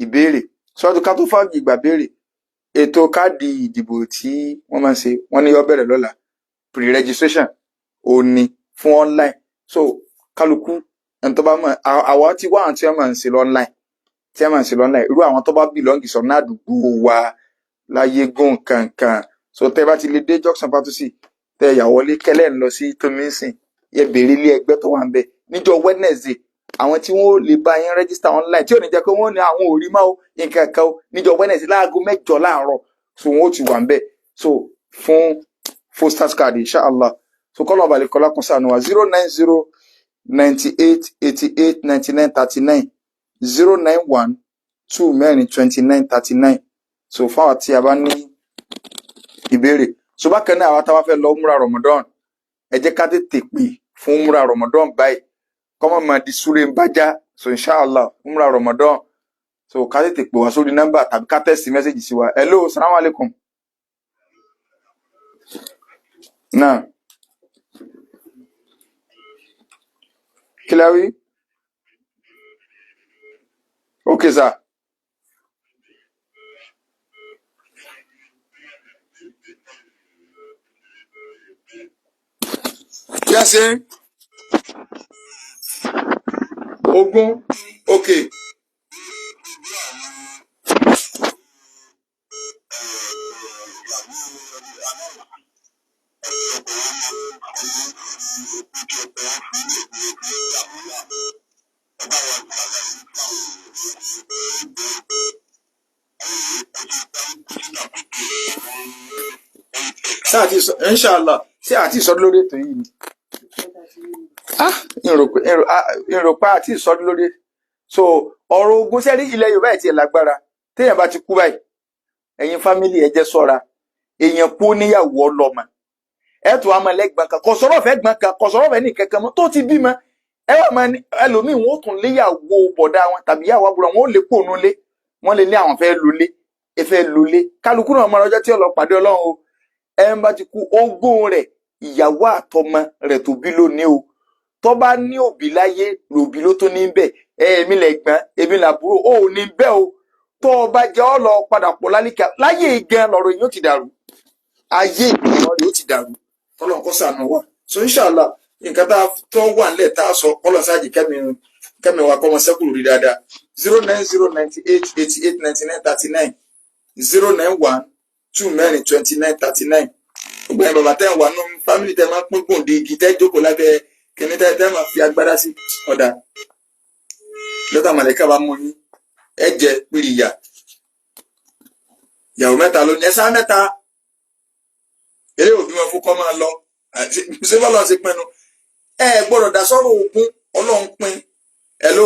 ìbéèrè síwájú ká tó fàyè gba béèrè. Ètò káàdì ìdìbò tí wọ́n máa ń ṣe, wọ́n ní yó bẹ̀rẹ̀ lọ́la, pre-registration ò ní fún online. So kálukú ẹni tó bá mọ̀, àwa tí wá àwọn tí wọ́n máa ń ṣe online, tí wọ́n máa ń ṣe online, irú àwọn tó bá belong sọ̀nà àdúgbò wa láyé gùn kankan. So tẹ́ bá ti lè dé junction Fatusi, tẹ́ yà wọlé kẹ́lẹ́ ń lọ sí Tomisin, yẹ bèrè ilé ẹgbẹ́ tó wà ń bẹ̀ níjọ́ Wednesday. Àwọn tí wọ́n lè bá yín register online tí ò ní jẹ́ pé wọ́n ní àwọn ò rí mọ́ o nǹkan kan o, níjọ́ Wednesday láago 8 láàárọ̀, so wọ́n ó ti wà ń bẹ̀. So fún voters card, inshallah. So kọ́lọ̀ balẹ̀ kọ́lá kún sànù wa. 09098889939, 091442939. So fáwọn tí a bá ní ìbéèrè. So bákan náà, àwọn táwa fẹ́ lọ múra Ramadan, ẹ jẹ́ ká tètè pè fún múra Ramadan báyìí, kọ́mọ̀ máa di súré ń bájá. So inshallah múra Ramadan, so ká tètè pè wá sórí nọ́mbà tàbí ká text message sí wa. Hello, salamu alaykum. Náà kí la wí? Okay sir. Kí a ṣe ogún, okay. Ṣé àti sọ inshallah, ṣé àti sọ lórí ètò yìí ni? Ah, ìrò pé àti sọ lórí. So ọ̀rọ̀ ogun sẹ́rí ilẹ̀ Yorùbá ẹ̀ tiẹ̀ lágbára. Téèyàn bá ti kú báyìí, ẹ̀yin fámìlì ẹ jẹ́ ṣọ́ra. Èèyàn kú níyàwó ọlọ́mọ, ẹ tún wá máa lẹ́gbọ̀n kan, kò sọ̀rọ̀ fẹ́ gbọ̀n kan, kò sọ̀rọ̀ fẹ́ nìkan kan mọ́ tó ti bímọ. Ẹ wà máa ní ẹlòmíì wọn ó tún léyàwó bọ̀dá wọn tàbí yàwó àbúrò wọn ó lè kó ònú lé, wọn lè ní àwọn fẹ́ lulé, ẹ fẹ́ lulé. Kálukú náà mọ ọjọ́ tí ó lọ pàdé Ọlọ́run o. Ẹ ń bá ti kú, ogún rẹ̀ ìyàwó àtọmọ rẹ̀ tó bí lónìí o. Tó bá ní òbí láyé, lòbí ló tó ní bẹ́ẹ̀. Ẹ èmi lẹ̀gbọ́n, èmi làbúrò, ó ò ní bẹ́ẹ̀ o. Tó o bá jẹ́ ọ lọ padà pọ̀ lálíkà láyé gan lọ́rọ̀ yìí ó ti dàrú, ayé ìgbìmọ̀ rẹ̀ ó ti dàrú. Kọ́lọ̀ kó ṣàánú wa. So inshallah nǹkan tá a tó wà nílẹ̀ tá a sọ, kọ́lọ̀ sáàjì kẹ́mi kẹ́mi wa kọ́mọ sẹ́kù lórí dáadáa. 09098889939. 091 44 29 39. Gbogbo ẹ̀yin bàbá tẹ́ ń wà nù family, tẹ́ máa ń pín gbòǹde igi, tẹ́ jókòó lábẹ́ kìnní, tẹ́ máa fi agbára sí ọ̀dà lọ́tà, màlẹ́kà bá mú yín, ẹ jẹ pìrìyà. Ìyàwó mẹ́ta ló ní, ẹ sá mẹ́ta eré òbí wọn fún kọ́ máa lọ. Ṣé bọ́lá ṣe pinnu? Ẹ gbọ́dọ̀ dá sọ́rọ̀ ogún, Ọlọ́run pín. Hello,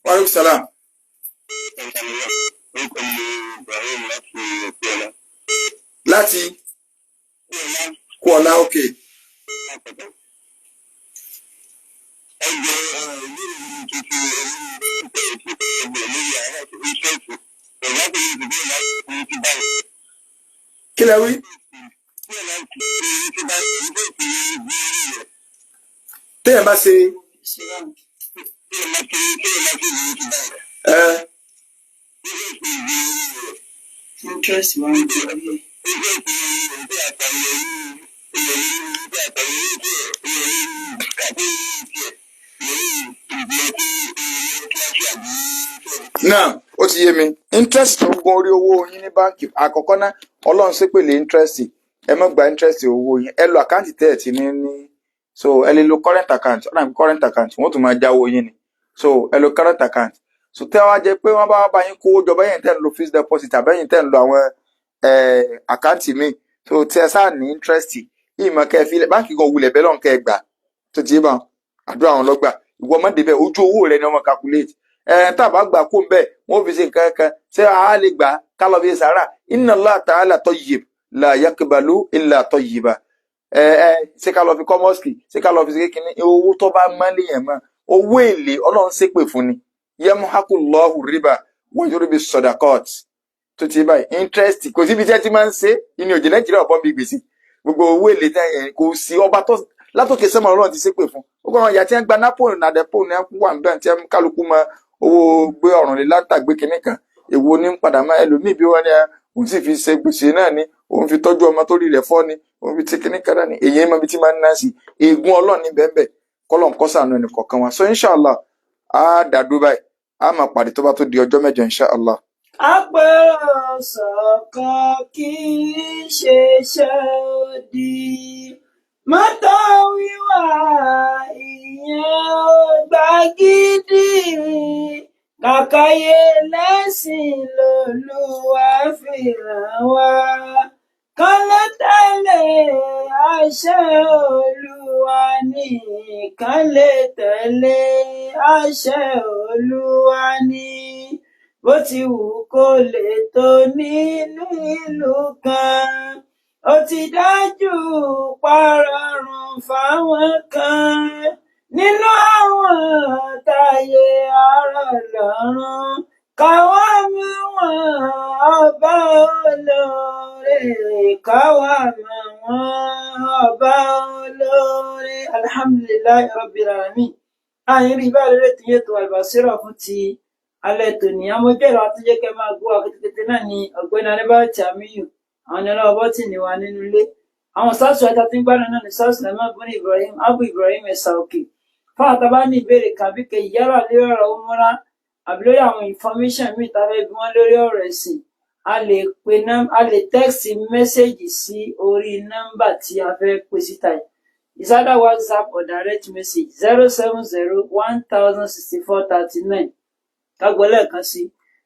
wa alaikum salam. Orúkọ mi Ibrahim láti Ẹ̀kúọlá. Láti Kúọlá, òkè. Ẹgbẹ́ ìbéèrè mi tuntun ẹni ẹgbẹ́ lórí àwọn interest ẹ̀yà tó ní ìdílé láti ní ti báyìí. Kí lẹ wí? Tí ẹ̀ láti ní ti báyìí, interest ní bí rẹ̀. Téèyàn bá ṣe Sí báńkì. Tí ẹ̀ láti ní ti báyìí. Ẹ Interest ní bí rẹ̀. Interest wa ń jẹ orí ẹ̀. Interest ní ìdí àtàwọn ilẹ̀ ní ìdí àtàwọn ilé ilẹ̀ ní kàdé tiẹ̀ lórí ìdí ọtí kíláàsì àbí Náà ó ti yé mi. Interest tó gun orí owó yín ní báǹkì, àkọ́kọ́ náà, Ọlọ́run ṣépèlé interest. Ẹ má gba interest owó yín. Ẹ lo account tẹ́ ẹ̀ ti ní. So ẹ lè lo current account, ọ̀nà current account, wọ́n tún máa jáwó yín ni. So ẹ lo current account. So tẹ́ wá jẹ́ pé wọ́n bá yín kówó jọ bẹ́yìn, tẹ́ ń lo fixed deposit àbẹ́yìn tẹ́ ń lo àwọn account míì, so tí ẹ sáà ní interest yìí mọ̀, kẹ́ ẹ fi báǹkì gan wulẹ̀ bẹ́ẹ̀ lọ́n kẹ́ ẹ gbà tó ti yé bá wọn. Àdúrà wọn lọ́gbà. Ìwọ má débẹ̀, ojú owó rẹ ni wọ́n calculate. Ẹ tá a bá gbà kó ń bẹ̀, wọ́n fi ṣe nǹkan kan. Ṣé a lè gbà ká lọ fi ṣe sàárà? Inna Allah ta'ala tayyib la yaqbalu illa tayyiba. Ẹ ẹ ṣé ká lọ fi kọ́ mosque? Ṣé ká lọ fi ṣe kíní? Owó tó bá mọ́ léèyàn mọ́, owó èlé, Ọlọ́run ṣépè fún ni. Yamhaqullahu riba wa yurbi sadaqat. Tó ti báyìí, interest kò síbi tí ẹ ti máa ń ṣe ìní òjì Nàìjíríà ọ̀bọ̀n bí gbèsè. Gbogbo owó èlé tẹ ẹ kò sí, ọba tó látòkè sẹ́mọ̀, Ọlọ́run ti ṣépè fún gbogbo àwọn ìyá tí wọ́n gba napo nàdẹ́pò ní wà ń bẹ́ẹ̀ tí wọ́n kálukú mọ owó gbé ọ̀rùn lé láǹtà gbé kinní kan. Èwo ní ń padà máa ẹlòmíì bí wọ́n ní òun sì fi ṣe gbèsè náà ni, òun fi tọ́jú ọmọ tó rí rẹ̀ fọ́ ni, òun fi ti kinní kan náà ni. Èyí mọ ibi tí máa ń ná sí. Ègún Ọlọ́run ní bẹ́ẹ̀ bẹ́ẹ̀. Kọ́lọ́n kọ́sàánú ẹnì kọ̀ọ̀kan wa. So inshallah, á dàdú báyìí, á máa pàdé tó bá tó di ọjọ́ mẹ́jọ, inshallah. Àpérò ṣọ̀kan kì í ṣe iṣẹ́ òdì. Mọ́tò wíwà ìyẹn ò gbà gidi. Kàkàyé lẹ́sìn lolúwa fi ràn wá. Kán lè tẹ̀lé àṣẹ Olúwa ní. Kán lè tẹ̀lé àṣẹ Olúwa ní. Bó ti wù kó lè tó nínú ìlú kan, ó ti dájú párọrùn fáwọn kan nínú àwọn táyé ọ̀rọ̀ lọ́rùn. Káwa mọ̀ wọ́n, ọba olóore. Káwa mọ̀ wọ́n, ọba olóore. Alhamdulillahi rabbil alamin. Àyìn rí báyìí lórí ètò yẹn tó Albasira fún ti alẹ́ tòní. Amójú ẹ̀rọ àtúnjẹ́ kẹ́ máa gbọ́ akétékété náà ni Ọ̀gbẹ́ni Adébáyọ̀ Tìámíyù. Àwọn ní ọlọ́wọ́ bọ́tìnì wa nínú ilé. Àwọn sáàsù ẹ̀ta tí ń gbádùn náà ní sáàsù lẹ́mọ̀ bùnú Ibrahim Abu Ibrahim Ẹ̀sà Òkè. Fún àtàbá ní ìbéèrè kàbí kejì, yálà lórí ọ̀rọ̀ umura àbí lórí àwọn information míì tá a fẹ́ bí wọ́n lórí ọ̀rọ̀ ẹ̀sìn, a lè pe a lè text message sí orí nọ́mbà tí a fẹ́ pè síta yìí. It's either WhatsApp or direct message, 070 1064 39. Ká gbọ́ lẹ́ẹ̀kan sí,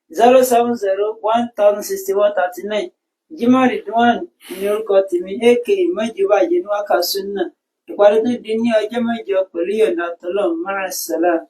070 1064 39. Jimoh Ridwan ní orúkọ tèmi, aka Mọ́júbàjẹ́ ní wákàtí náà. Ìpàdé tó di ní ọjọ́ mẹ́jọ pẹ̀lú ìyọ̀ǹda tọ́lọ́run. Mara salam.